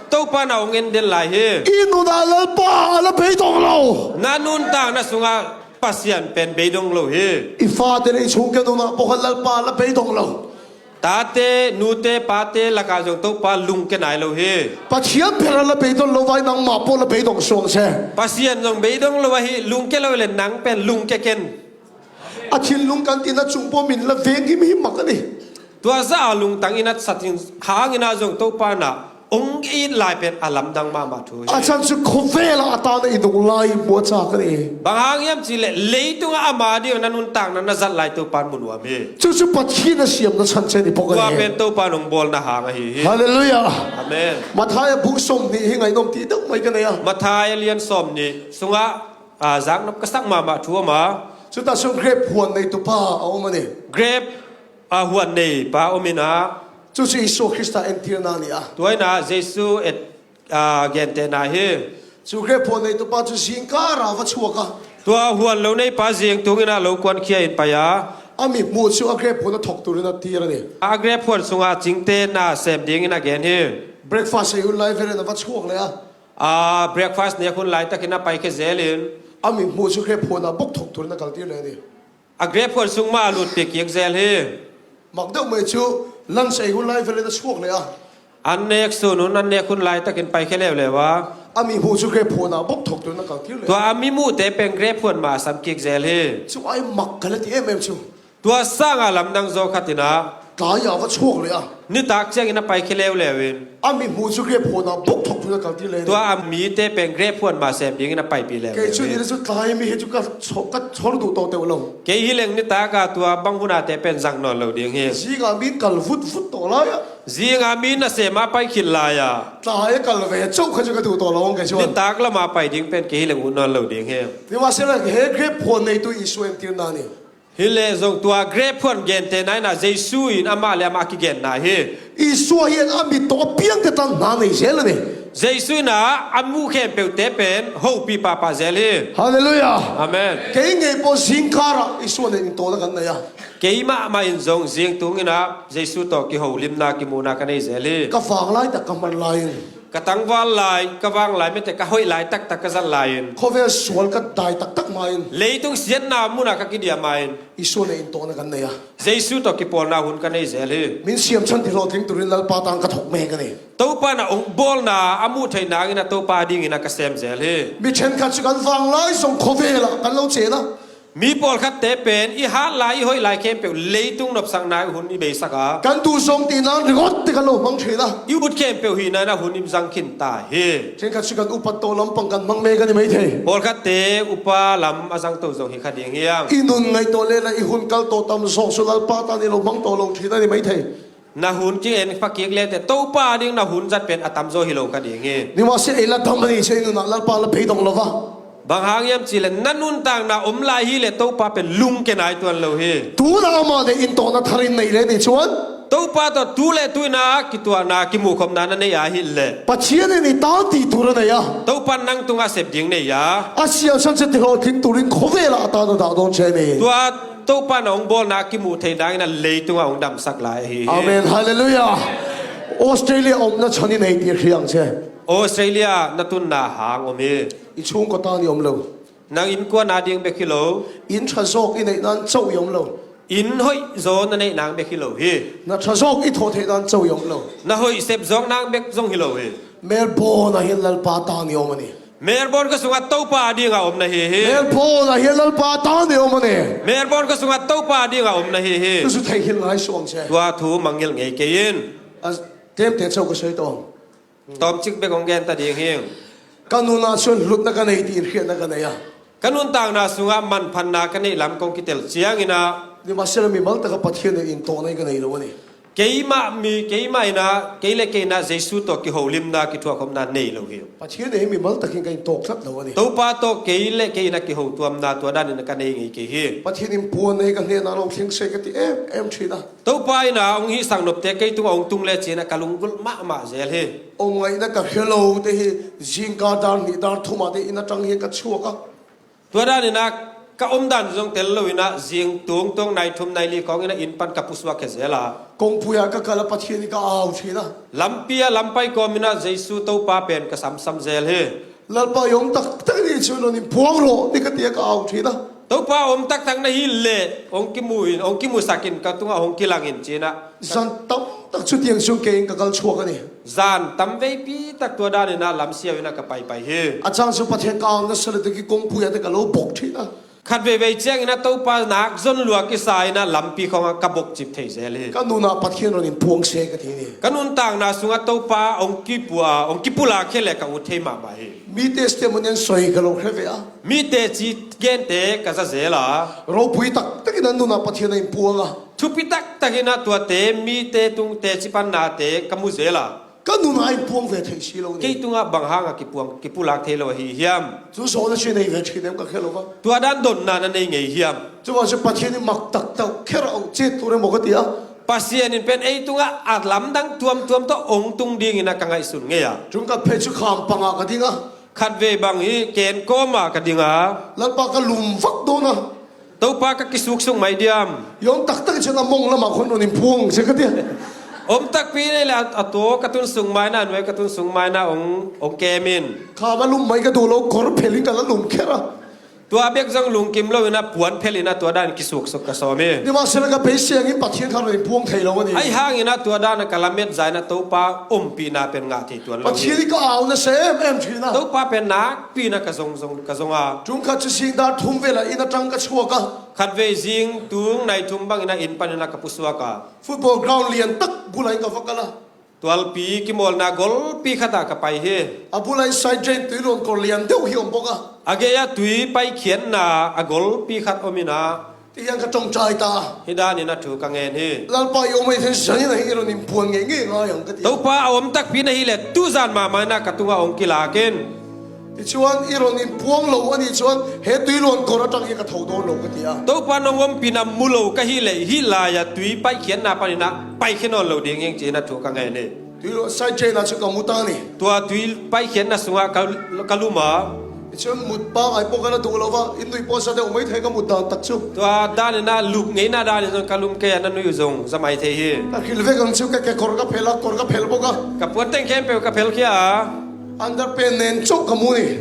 Topan a hong en den lai hi. I nunah Lalpa a la beidong lo. Na nuntakna sungah Pasian pen beidong lo hi. I fate leh i chhungte nunah pawh khan Lalpa a la beidong lo. Tate, nute, pate lakah zong Topa lungke nai lo hi. Pathian ber a la beidong lo vai nangmah pawh la beidong suang se. Pasian zong beidong lo ahi, lungke lo leh nang pen lungke ken. A thinlung kan tina chung pawh min la veng him him mak a ni. Tua zah a lungtang i nat sat hangin a zong Topa na hong it lai pen a lamdang mahmah thu hi. A chhan chu khawvelah a tana i nung lai i hmuh a chak a ni. Bang hang hiam cih leh leitungah ama ding na nuntakna na zat lai Topan mu nuam hi. Chu chu Pathian a siamna chhan che ni bawk a ni. Tua pen Topan hong bawlna hang ahi hi. Halleluiah. Amen. Mathaia bung sawmhnih hi ngaihnawm tih deuh mai ka nei a. Mathaia lian sawmhnih sungah, a, zaknop ka sak mahmah thu a om a. Chutah sawn grep huan neitupa a awm a ni. Grep A huan nei pa om in ah. Cucu Jesu Khrista entirna ni a. Tua in ah Jesu et, aa, gentehna hi. Cu grep huan neitu pa cu zingkar a va chuak a. Tua huan lo nei pa zing tung in ah lo kuankhia in pai a. A mithmuh cu a grep huan a thok turin a tir a ni. A grep huan sungah cingte na sem dingin a gen hi. Breakfast ei hun lai velin a va chuak le a. A breakfast nek hun laitakin a paikhia zel in. A mithmuh cu grep huan a bok thok turin a kaltir le a ni. A grep huan sung mah a lutpih kik zel hi. Mak deuh mai cu lunch ei hun lai velin a chuak le a. An nek sun hun, an nek hun laitakin paikhia leuleu a. A mithmuh cu grep huan a bok thok turin a kaltir le. Tua a mimuhte pen grep huan mah a sam kik zel hi. Cu ai mak ka le ti em em cu. Tua sangah lamdang zaw khat in ah. Tlai a va chuak le a. Nitak ciangin a paikhia leuleu in. A mithmuh cu grep huan a bok thok turin a kaltir le. Tua a mite pen grep huan mah sem dingin a paipih leuleu in. Kei cu ni le cu tlai mi hi cu ka chaw, ka chaw duh tawh teuh lo. Kei hi leng nitak a tua bang hun a te pen zang nawn lo ding hi. Zingah mi kal vut vut tawh lai a. Zingah mi nasem a pai khit lai a. Tlai a kal ve cauh kha cu ka duh tawh lo ang kei cu. Nitak lamah pai ding pen kei hi leng ut nawn lo ding hi. Ni mah se la he grep huan neitu Jesu entirna ni. Hi leh zong tua grep huan gentehna in ah Jesu in amah le amah a kigenna hi. Jesu hi a mit tawh a piangte tang hna nei zel a ni. Jesu in ah a muh khempeuhte pen hopih pahpah zel hi. Halleluiah. Amen. Kei ngei pawl zingkar ah Jesu nen in tawna kan nei a. Keimah mah in zong zing tung in ah Jesu tawh kiholimna kimuhna ka nei zel hi. Ka vang laitak ka hman lai in. Ka tangval lai, ka vang lai mete ka hoih lai taktak ka zat lai in. Khuavel sual ka dai taktak ma in. Leitung siatna munah ka kidiah ma in. Jesu nen in tawna kan nei a. Jesu tawh kipawlna hun ka nei zel hi. Min siam chan ti hlawhtling turin Lalpa tang ka thok me ka ni. Topa na ong bawlna a muh theih nangin a Topa dingin a ka sem zel hi. Mi ṭhenkhat cu kan vang lai zong khuavel ah kan lo cen a. Mi pawlkhatte pen i hat lai, i hoih lai khempeuh leitung nopsakna i hun i beisak a. Kan duh zong ti nan ringawt te kan lo hmang ṭhin a. I ut khempeuh hihna in a hun i zang khin ta hi. Ṭhenkhat cu kan upat tawh lampang kan hmang me kan i mai thei. Pawlkhatte upa lam a zangto zong hi kha ding hiam? I nun ngaih tawh le la i hun kal tawh tam zawk cu Lalpa tan i lo hmang tawh lo ṭhin an i mai thei. Na hun ki-en pha kik le teh Topa ding na hun zat pen a tamzaw hi lo kha ding hi. Ni mah si ei la dam a ni cia i nunah Lalpa la pei dong lo va. Bang hang hiam cih leh na nuntakna om lai hi leh Topa pen lungke nai tuan lo hi. Tuna amah le in tawhna tharin nei le ni cuan. Topa tawh tu le tu in a kituahna kimuhkhopna na nei a hi leh. Pathian in i tan ti tur a nei a. Topa nang tungah sep ding nei a. A sialsan cia ti hlawhtling turin khuavel ah a tan a dah dawn cia ni. Tua Topa na hong bawlna a kimuh theih nangin a leitungah hong damsak lai ahi hi. Amen. Halleluiah. Australia omna chan i nei ti hriang cia. Australia na tunna hang om hi. I chungkaw tan i om lo. Nang innkuan a ding bek hi lo. Inn ṭha zawk i neih nan cauh i om lo. Inn hoih zaw na neih nang bek hi lo hi. Na ṭha zawk i thawh theih nan cauh i om lo. Na hoih sep zawk nang bek zong hi lo hi. Melbourne ah hin Lalpa tan i om a ni. Melbourne khuasungah Topa a dingah om na hi hi. Melbourne ah hin Lalpa tan i om a ni. Melbourne khuasungah Topa a dingah om na hi hi. Tusu thei hin ngai suang cia. Tua thu mangngilh ngei kei in. A temte cauh ka sawi tawh. Tawmcik bek hong gen ta ding hi. Ka nunah cun hlutna ka nei tiin hriatna ka nei a. Ka nuntakna sungah manphatna ka neih lam kong kitel ciangin ah. Ni mah si la mimal taka Pathian in in tawhna hi ka nei lo a ni. Keimah mi, keimah in ah, kei le kei in ah Jesu tawh kiholimna, kithuahkhopna nei lo hi. Pathian in hi mimal takin ka in tawk tlat lo a ni. Topa tawh kei le kei in ah kiho tuamna tua danin ah ka nei ngei kei hi. Pathian in puan nei ka hnenah lo thleng se ka ti em em ṭhin a. Topa in ah hong hihsak nopte kei tungah hong tung le cin ah ka lunggulh mahmah zel hi. Om ngaihna ka hre lo te hi, zingkal dar hnih dar thum ah te inn aṭang hi ka chuak a. Tua danin ah ka omdan zong tel lo in ah zing tungtung nai thum nai li khawngin ah inn pan ka pusuak khia zel a. Kongpui ah ka kal a Pathian hi ka au ṭhin a. Lampi ah lampai kawmin ah Jesu Topa pen ka samsam zel hi. Lalpa i om taktak ni cu nun in puang rawh ni ka ti a ka au ṭhin a. Topa om taktak na hi leh hong kimu in, hong kimusak in ka tungah hong kilang in cin ah. Zan tamtak cu tiang cun kei in ka kal chuak a ni. Zan tam veipi tak tua danin ah lamsiau in ah ka paipai hi. A cang cu Pathian ka au nasa le tuk i kongpui ah te ka lo bok ṭhin a. Khat veivei ciangin ah Topa nak zon lua kisa in ah lampi khawngah ka bokcip thei zel hi. Ka nunah Pathian run in puang se ka ti ni. Ka nuntakna sungah Topa hong kipua, hong kipulak khia le ka ut thei mahmah hi. Mite site mun in soi ka lo hre ve a. Mite ci gente ka za zel a. Ropui taktakin an nunah Pathian a in puang a. Thupi taktakin ah tuate mite tung teci pannate ka mu zel a. Ka nunah in puang ve thei si lo ni. Kei tungah bang hangah kipuang, kipulak thei lo ahi hiam? Cu zawhna ci nei ve thinem ka khel lo va. Tua dan dotna na nei ngei hiam? Cuvang cu Pathian in mak taktak kher a ong cit tu reng maw ka ti a. Pasian in pen ei tungah a lamdang tuamtuam tawh ong tung dingin a ka ngaihsun ngei a. Cun ka phei cu kham pangah ka ding a. Khatvei bang hi ken kawmah ka ding a. Lalpa ka lum vak dawn a. Topa ka kisuksuk mai diam. Yawng taktak cin a mong lamah khon run in puang sia ka ti a. Om takpi nei le a, a taw ka tun sung maina, a nuai ka tun sung maina ong, ong kemin. Kham a lum mai ka duh lo, kor phelin ka la lum kher a. Tua bek zong lungkim lo ina puan phel ina tua dan kisuksuk ka sawm hi. Nimahsela ka pei siangin Pathian kha run in puang thei lo a ni. Ahi hangina tua dan a ka lamet zaina Topa ompihna pen ngah thei tuan lo hi. Pathian i ka au na sem em thina. Topa pen nakpi na ka zong, zong, ka zong a. Tung khat cu zing dar thum vela inn a tang ka chuak a. Khatvei zing tung nai thum bangina inn panina ka pusuak a. Football ground lian tak bula in ka va kal a. Tualpi kimawlna golpi khatah ka pai hi. A bula in side drain tui luan kor lian deuh hi om bawk a. A gei-ah tui paikhiatna a golpi khat om ina. Tihian ka ṭawngṭai ta. Hi danin a thu ka ngen hi. Lalpa i om ei then zangin ahi i run in puan ngei ngei ngai ang ka ti. Topa a om takpi na hi le tuzan mahmah ina ka tungah ong kilak in. Tichuan i run in puang lo a nih chuan he tui luan kor aṭang hi ka tho dawn lo ka ti a. Topa nong ompihna mu lo ka hi le hi lai-a tui paikhiatna panin a paikhia nawn lo ding hi ing ci-in a thu ka ngen hi. Tui luan side drain-ah chu ka mu ta ni. Tua tui paikhiatna sungah ka, ka lum a. Tichuan mut pangai pawh ka la duh lo va, in nui pawh sa deuh mai thei ka mut dan tak chu. Tua danin a lup ngeina danin zong ka lum kei a, na nui uh zong za mai thei hi. Ka hrilh vek ang chu ka kekawr ka phelh a, kawr ka phelh bawk a. Ka puan teng khempeuh ka phelh khia a. Underpant nen chauh ka mu ni.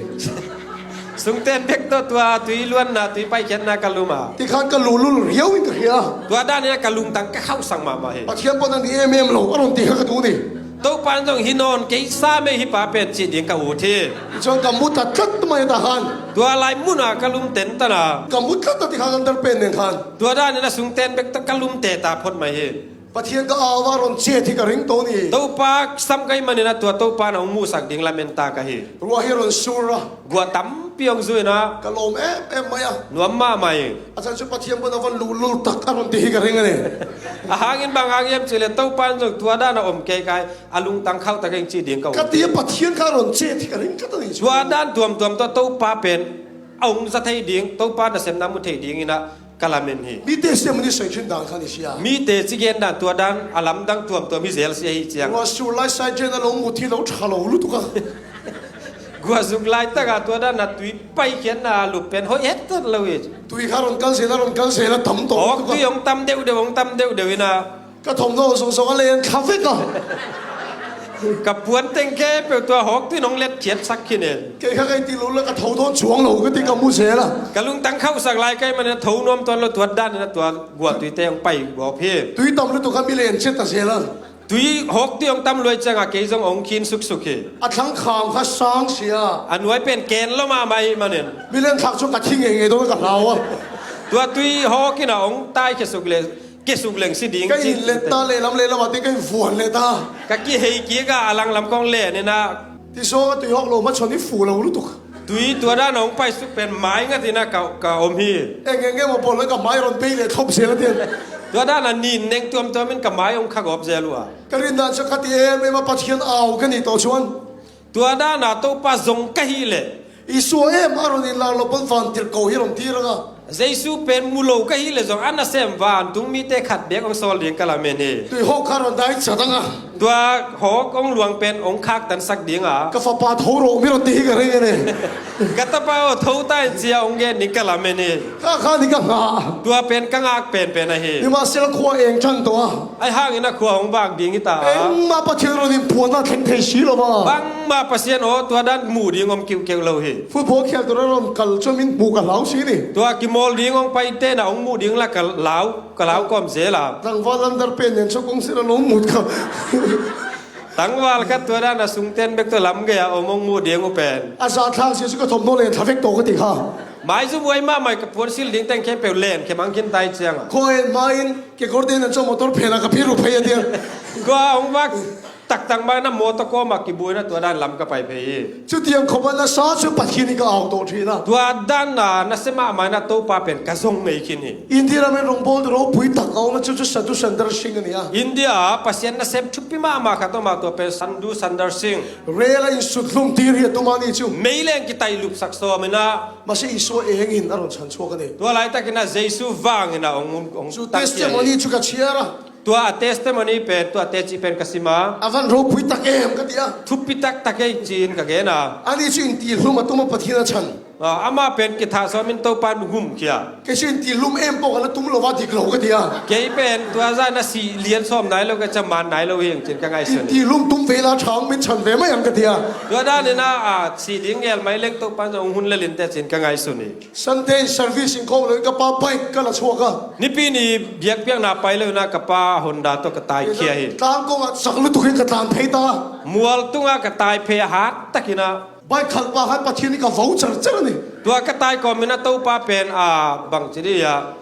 Sungten bek tawh tua tui luanna, tui paikhiatna ka lum a. Tikhan ka luhlul riau in ka hria. Tua danin a ka lungtang ka khauhsak mahmah hi. Pathian pawh na ni em em lo a rawn ti kha ka duh ni. Topa in zong hi nawn kei sam ei hi pa pen cih ding ka ut hi. Chuan ka mu ta tlat mai ta khan. Tua lai munah ka lum tentan a. Ka mu tlat ta tikhan underpant nen khan. Tua danin a sungten bek tawh ka lum teta phot mai hi. Pathian ka au a rawn chet hi ka ringtone hi. Topa sam ka hih manin a tua Topa in a hong muhsak ding lamen ta ka hi. Ruah hi rawn sur a. Guah tampi hong zu in a. Ka lawm em em mai a. Nuam mahmah hi. A chhan chu Pathian pawh na van luhlul tak a rawn ti hi ka ring a ni. A hangin bang hang hiam cih leh Topa in zong tua dan a om kei kai a lungtang khauh tak ing cih ding ka um. Ka ti a Pathian kha rawn chet hi ka ring tlat a ni chu. Tua dan tuamtuam tawh Topa pen a hong za thei ding, Topa nasepna mu thei dingin a ka lamen hi. Mite siam ni sawi ṭhin dan kha ni sia. Mite ci gen dan tua dan a lamdang tuamtuam hi zel sia hi ciang. Ruah sur lai side drain a lo mut hi lo ṭha lo lutuk a. Guah zuk lai takah tua dan a tui paikhiatna a lup pen hoih het tat lo hi. Tui kha rawn kal zel a, rawn kal zel a tam tawh lutuk a. Hawk tui hong tam deuh deuh, hong tam deuh deuh in a. Ka thawmhnaw zawng zawng a len thla vek a. Ka puan teng khempeuh tua hawk tuin hong let thiat sak khin e. Kei kha kei ti lo la ka tho dawn chuang lo ka ti ka mu zel a. Ka lungtang khauhsak lai ka hih manin a tho nuam tuan lo tuat danin a tua guah tuite hong pai gawp hi. Tui tam lutuk kha mi len chet ta zel a. Tui hawk tui hong tam luai ciangah kei zong hong khin suksuk hi. A thlang kham kha sang sia. A nuai pen ken lo mahmah ahih manin. Mi len thlak chu ka thi ngei ngei dawn ka hlau a. Tua tui hawk in a hong taikhia suk le Ke suk leng si ding. Ka in let ta, lehlam lehlam ah te ka in vuan let ta. Ka kihei kik a, a langlam kong len in a. Ti saw ka tui hawk lo ma chon i fu lo lutuk. Tui tua dan a hong pai suk pen mai ngat in a ka, ka om hi. Eng eng emaw pawl ka mai rawn bei leh thlop zel a tian. Tua dan a nin neng tuamtuam in ka mai hong kha gawp zel uh a. Ka rin dan chu ka ti em em a, Pathian au ka nih tawh chuan. Tua dana Topa zong ka hih leh. Isua em a rawn inlak lo pawn vantirhkoh hi rawn tir ang a. Jesu pen mu lo ka hih leh zong a nasem vantung mite khat beek hong sawl ding ka lamen hi. Tui hawk kha rawn dai chat ang a. Tua hawk hong luang pen hong khaktansak ding a. Ka fapa tho rawh mi rawn ti hi ka ring a ni. Ka tapa aw tho ta in cia hong gen ding ka lamen hi. Kha kha ni ka ngah. Tua pen ka ngak penpen ahi. Nimahsela khua eng ṭan tawh a. Ahi hangin a khua hong vak ding hi ta a. Engmah Pathian rawn inphuanna thleng thei si lo va. Bangmah Pasian aw tua dan muh ding om kiuhkeuh lo hi. Football khial tur a rawn kal chuan min hmuh ka hlau si ni. Tua kimawl ding hong pai tena hong muh ding la ka lau, ka lau kawm zel a. Tlangval underpant nen chu kawng sira lo mut kha. Tangval kha tua dan a sungten bek tawh lam gei a awm hong muh ding uh pen. A zah thlang sia chu ka thawmhnaw len thla vek tawh ka ti kha. Maizum huai mahmah ka puan sil ding teng khempeuh len khe mang khin tai ciang a. Khaw en hmain kekawr te nan chaw motor phen a ka phir uh phei a tiang. Kua hong vak. Taktak mah na mawtaw kawmah kibuaina tua dan lam ka pai phei hi. Cutiang khawpa na sa cu Pathian hi ka au tawh ṭhin a. Tua dan na na sem mahmah na Topa pen ka zong ngei khin hi. India lam in rongbawl ropui tak a om a cu cu Sadhu Sundar Singh a ni a. India ah Pasian nasem thupi mahmah khat om a tua pen Sadhu Sundar Singh. Rel a in sut hlum tir hi a tuma ni cu. Meileng kitaih lupsak sawm in a. Masi Isua eng in a run chan chuak a ni. Tua laitakin a Jesu vangin a hong, hong, hong cu tantiah hi. Testimony cu ka chiar a. Tua a testimony pen, tua teci pen ka sim a. A van ropui tak em ka ti a. Thupi taktak ei ci-in ka gen a. Ani cu in ti hlum a tuma Pathian a chan. Ah, amah pen kithah sawmin Topa in hum khia. Kei cu in ti hlum em pawh ka la tum lo a dik lo ka ti a. Kei pen tua zah na sih lian sawm nai lo ka ca man nai lo hi ang cin ka ngaihsun. In ti hlum tum ve la thang min chan ve mai ang ka ti a. Tua dan in a, ah, sih ding ngel mai leng Topa in zong hun lelin te cin ka ngaihsun hi. Sunday service in khawm lo in ka pa bike ka la chuak a. Nipi ni biakpiakna pai lo in a ka pa Honda tawh ka taikhia hi. Tlang kong ah sak lutuk in ka tlan phei ta. Mual tungah ka tai phei a hat takin a. Bike khalh pa khan Pathian in ka vo carcar a ni. Tua ka tai kawmin a Topa pen a bangci dih a.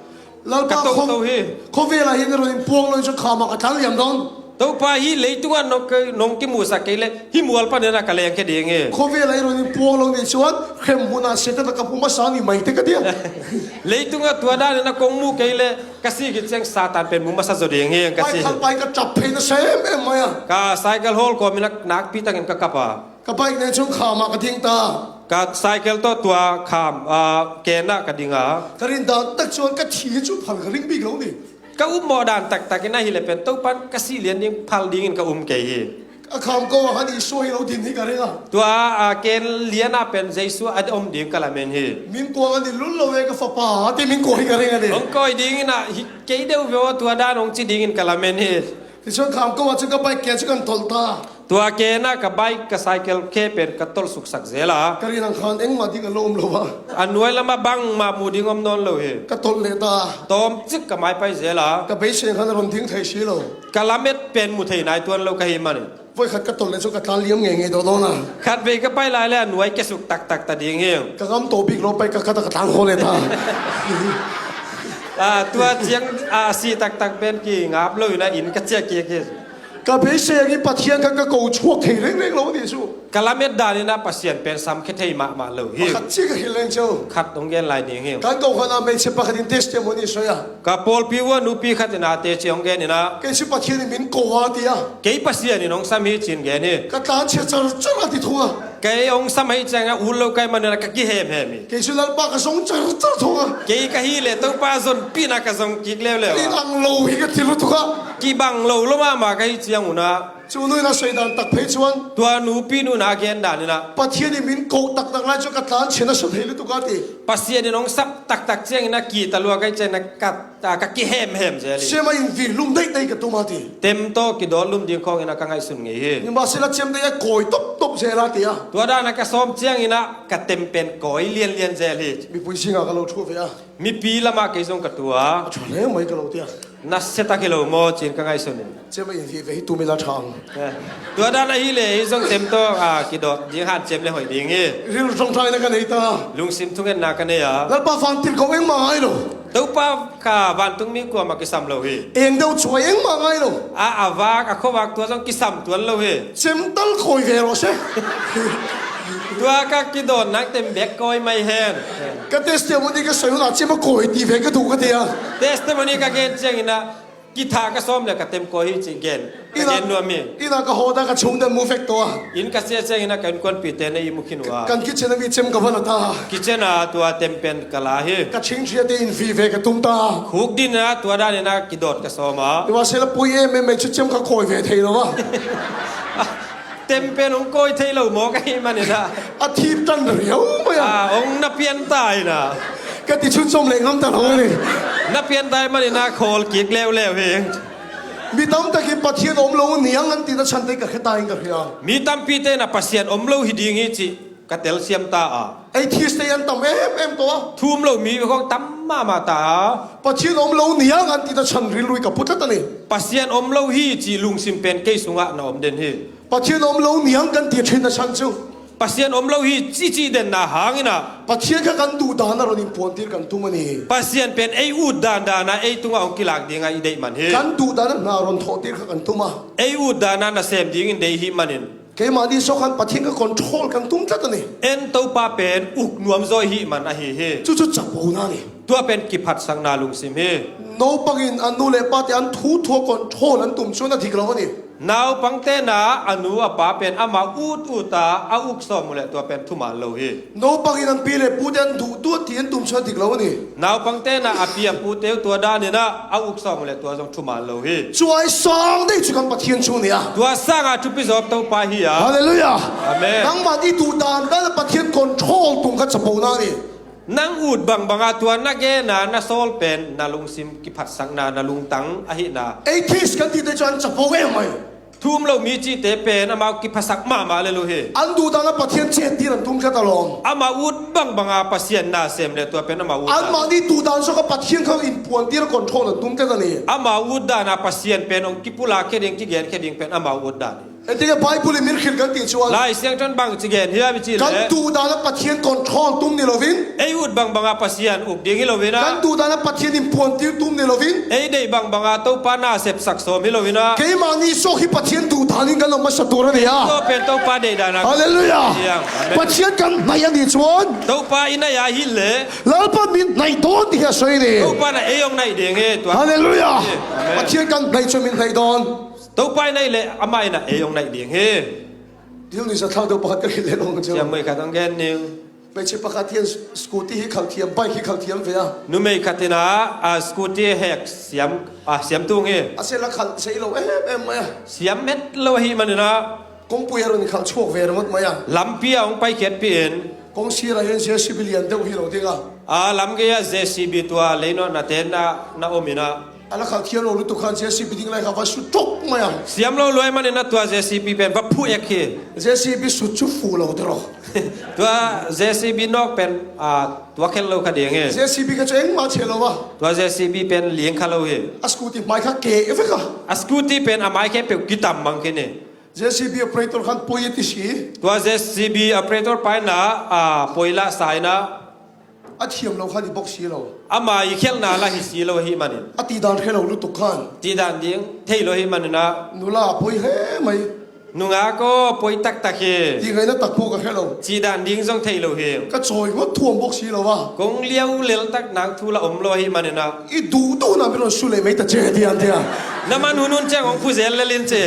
Lalpa ka tongto hi. Khawvel ah hin run in puang lo in cu kham ah ka tlan liam dawn. Topa hi leitungah nong, nong kimuhsak kei leh hih mual panin a ka lengkhia ding hi. Khawvel ah i run in puang lo nih cuan khem hmun ah Satan a ka pum a sa ni mai te ka ti a. Leitungah tua danin a kong mu kei leh ka si khit ciang Satan pen mu masa zaw ding hi ka ci. Pai khat pai ka ṭap phei na sem em mai a. Ka cycle hawl kawmin a nakpi takin ka kap a. Ka bike nen chung kham ah ka ding ta. Ka cycle tawh tua kham, ah, ken ah ka ding a. Ka rin dan tak cuan ka thi cu phal ka ring bik lo ni. Ka um mawh dan taktak in ahih leh pen Topa in ka sih lian ding phal dingin ka um kei hi. A kham ko ah khan Isua hi lo din hi ka ring a. Tua, ah, ken lian ah pen Jesu a om ding ka lamen hi. Min kuang a ni lul lo ve ka fapa ti min kuang hi ka ring a ni. Hong kawi dingin ah hi kei deuh ve aw tua dan hong ci dingin ka lamen hi. Tichuan kham ko ah cun ka bike ken cu kan tolh ta. Tua ken ah ka bike ka cycle khe pen ka tolh suksak zel a. Ka rin ang khan engmah ding a lo om lo a. A nuai lamah bangmah mu ding om nawn lo hi. Ka tolh leh ta. Tawmcik ka mai pai zel a. Ka beisei khan a run ding thei si lo. Ka lamet pen mu thei nai tuan lo ka hi manin. Voi khat ka tolh leh cu ka tlan liam ngeingei dawdawn a. Khat vei ka pai lai le a nuai ke suk taktak ta ding hi. Ka ngam to bik lo pai ka khat a ka tlan khaw leh ta. Ah, tua ciang, ah, si taktak pen ki ngap lo in a inn ka ciah kik hi. Ka beisei angin Pathian kha ka ko chuak thei rengreng lo a ti cu. Ka lamet dan in a Pasian pen samkhia thei mahmah lo hi. Pakhat ci ka hilh leng cu. Khat hong gen lai ding hi. Kan ko khan a meichia pakhat in testimony soi a. Ka pawlpi uh a nupi khat in a teci hong gen in a. Kei cu Pathian in min ko a ti a. Kei Pasian in hong sam hi ci-in gen hi. Ka tlan chia carcar a ti thung a. Kei hong sam ahih ciangin a ut lo ka hih manin a ka kihemhem hi. Kei cu Lalpa ka zong carcar thung a. Kei ka hih leh Topa zonpihna ka zong kik leuleu a. Kei bang lo hi ka ti lutuk a. Kibang lo lo mahmah ka hih ciang un a. Cu nu in a soi dan tak phei cuan. Tua nupi nu in a gen dan in a. Pathian in min ko taktak lai cu ka tlan chia na sa thei lutuk a ti. Pasian in hong sap taktak ciangin a kihta lua ka hih ciangin a ka ta, ka kihemhem zel hi. Siama in vi lum daidai ka tum a ti. Tem tawh kidawt lum ding khawngin a ka ngaihsun ngei hi. Ni mah sila ciam dai a kawi toptop zel a ti a. Tua dan a ka sawm ciangin a ka tem pen kawi lianlian zel hi. Mipui singa ka lo thu ve a. Mipi lamah kei zong ka tu a. A thu leng mai ka lo ti a. Na setak hi lo maw ci-in ka ngaihsun hi. Ciama in vi ve hi tu mi la thang. Eh. Tua dan ahih leh hi zong tem tawh, ah, kidawt ding hanciam le hoih ding hi. Ril ṭawngṭaina ka nei ta. Lungsim thungetna ka nei a. Lalpa vantil ko engmah ngai lo. Topa kha vantung mi kuamah kisam lo hi. Eng deuh cuai engmah ngai lo. A, a vak, a khuavak tua zong kisam tuan lo hi. Cemtal kawi ve rawh se. Tua ka kidawn nak tem bek kawi mai hen. Ka testimony ka soi hunah cem a kawi ti ve ka duh ka ti a. Testimony ka gen ciangin ah kithah ka sawm le ka tem kawi hi ci gen. Ka gen nuam hi. Inn ah ka hawt a ka chung dan mu vek tawh a. Inn ka siah ciangin ah ka innkuanpihte na ihmu khin uh a. Kan kitchen ah mi cem ka van a ta. Kitchen ah tua tem pen ka la hi. Ka chingthia te in vive ka tum ta. Khuk din ah tua dan in ah kidawt ka sawm a. Tua sela pui em em mai cu cem ka kawi ve thei lo a. Tem pen hong kawi thei lo maw ka hih manin ah. A thip tan riau mai a. Ah, hong na pian ta in ah. Ka ti chun cawm leh ngam ta lo ni. Na pian ta hih manin ah khawl kik leuleu hi. Mi tamtak in Pathian om lo niang an tihna chante ka khe ta in ka hria. Mi tampi te in ah Pasian om lo hi ding hi cih ka telsiam ta a. Atheist te an tam em em tawh a. Thu um lo mi khawng tam mahmah ta a. Pathian om lo niang an tihna chan rilrui ka putlat a ni. Pasian om lo hi cih lungsim pen kei sungah na om den hi. Pathian om lo niang kan ti ṭhinna chan cu. Pasian om lo hi cici denna hangin ah, Pathian kha kan duh dan a ron in puantir kan tum a ni. Pasian pen ei ut dan dan a ei tungah hong kilak ding a i deih man hi. Kan duh dan a na ron thawhtir kha kan tum a. Ei ut dan a nasem dingin deih i hih manin, keimah nih zong khan Pathian kha control kan tum tlat a ni. En Topa pen uk nuam zaw i hih man ahi hi. Cucu capona ni. Tua pen kiphatsakna lungsim hi. Naupangin a nu le pate an thu thua control an tum cuan a dik lo a ni. Naupangte na a nu a pa pen amah ut ut a a uk sawm uh leh tua pen thuman lo hi. Naupangin an pi le pute an duh duat ti an tum cuan a dik lo a ni. Naupangte na a pi a pute uh tua danin ah a uk sawm uh leh tua zong thuman lo hi. Cuai sang dei cu kan Pathian cu ni a. Tua sanga thupi zawm Topa hi a. Halleluiah. Amen. Nangman i duh dan dan a Pathian control tung kha capona ni. Nang ut bangbanga tua na gena na sawl pen na lungsim kiphatsakna, na lungtang ahihna. Atheist kan tite cu an capo em mai. Thu um lo mi cihte pen amau kiphasak mahmah lel uh hi. An duh dan a Pathian cettir an tum tlat a lawm. Amau ut bangbanga Pasian na sem le tua pen amau ut dan. Anmah nih duh dan sawk a Pathian kha in puantir a control an tum tlat a ni. Amau ut dan a Pasian pen hong kipulak khia ding, kigen khia ding pen amau ut dan hi. Enti ka Bible in min khit kan ti cuan. Lai Siangtho in bang ci gen hiam i cih leh, kan duh dan a Pathian control tum ni loin, ei ut bangbanga Pasian uk ding hi loin ah, kan duh dan a Pathian in puantir tum ni loin, ei deih bangbanga Topa na sepsak sawm hi loin ah, keimah nih sawk hi Pathian duh dan in kan lo masa tur a ni a. Tua pen Topa deih dan a. Halleluiah. Amen. Pathian kan naih a ni cuan, Topa i naih a hi leh, Lalpa min naih dawn ti hi a soi ni. Topa na ei hong naih ding hi tua. Halleluiah. Amen. Pathian kan naih cuan min naih dawn. Topa i naih leh amah in ah ei hong naih ding hi. Thil nuihzat thak deuh pakhat ka hilh leh hong cio. Siam mui khat hong gen ning. Peici pakhat hian scooty hi khalthiam, bike hi khalthiam ve a. Numei khat in ah, a, scooty hek siam, a, siam tung hi. A sela khalh sei lo em em mai a. Siam met lo ahih manin ah, kongpui a run khalh chuak ve ringawt mai a. Lampi ah hong paikhiatpih in. Kong sira hian J C B lian deuh hi lo ding a. A, lam gei ah J C B tua leinuahna te na, na om in ah. A la khalh thiam lo lutuk khan J C B ding lai kha va sut tuk mai a. Siam lo luai manin a tua J C B pen va phu ek hi. J C B sut chu fuh lo te lo. Tua J C B nawk pen, a, tua khelh lo kha ding hi. J C B kha chu engmah chhe lo a. Tua J C B pen liang kha lo hi. A scooty mai kha ke vek a. A scooty pen a mai khempeuh kitam mang khin hi. J C B operator khan poi a ti si. Tua J C B operator pa in ah, a, poi la sa in ah. A thiam lo khan i bok si lo. Ama i khelhna la hi si lo ahih manin. A tihdan khe lo lutuk khan. Tihdan ding thei lo ahih manin ah. Nula poi hle mai. Nungak aw poi taktak hi. Ti ngaihna tak pawh ka khe lo. Cihdan ding zong thei lo hi. Ka cawi ngawt thuam bok si lo a. Kong liau lel tak nang thu la om lo ahih manin ah. I duhduhna mi rawn su leh mai ta che tian tia. Na man hunhun ciang hong phu zel lel in che.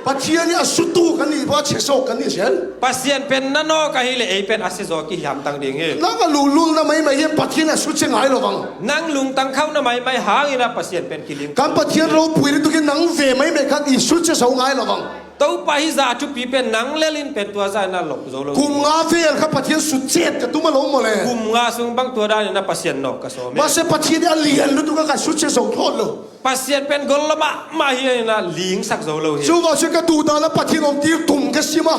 Pathian hi a sutu kan nih pah, a chhe zawk kan nih zel. Pasian pen na nawk ahih leh ei pen a sia zawk i hiam tang ding hi. Nang a luhlulna maimai hian Pathian a suche ngai lo vang. Nang lungtang khauhna maimai hangin ah Pasian pen kiling. Kan Pathian ropui lutuk hi nang ve maimai khan i suche zo ngai lo vang. Topa hi zah a thupi pen nang lel in pen tua zah in a lawm zo lo. Kum nga vel kha Pathian sut chet ka tum a lo maw le. Kum nga sung bang tua dan in a Pasian nawk ka sawm hi. Mahse Pathian hi a lian lutuk a ka suche zo thawt lo. Pasian pen gol lo mahmah hi a in a lingsak zo lo hi. Chuvang chuan ka duhdan a Pathian awmtir tum ka sim a.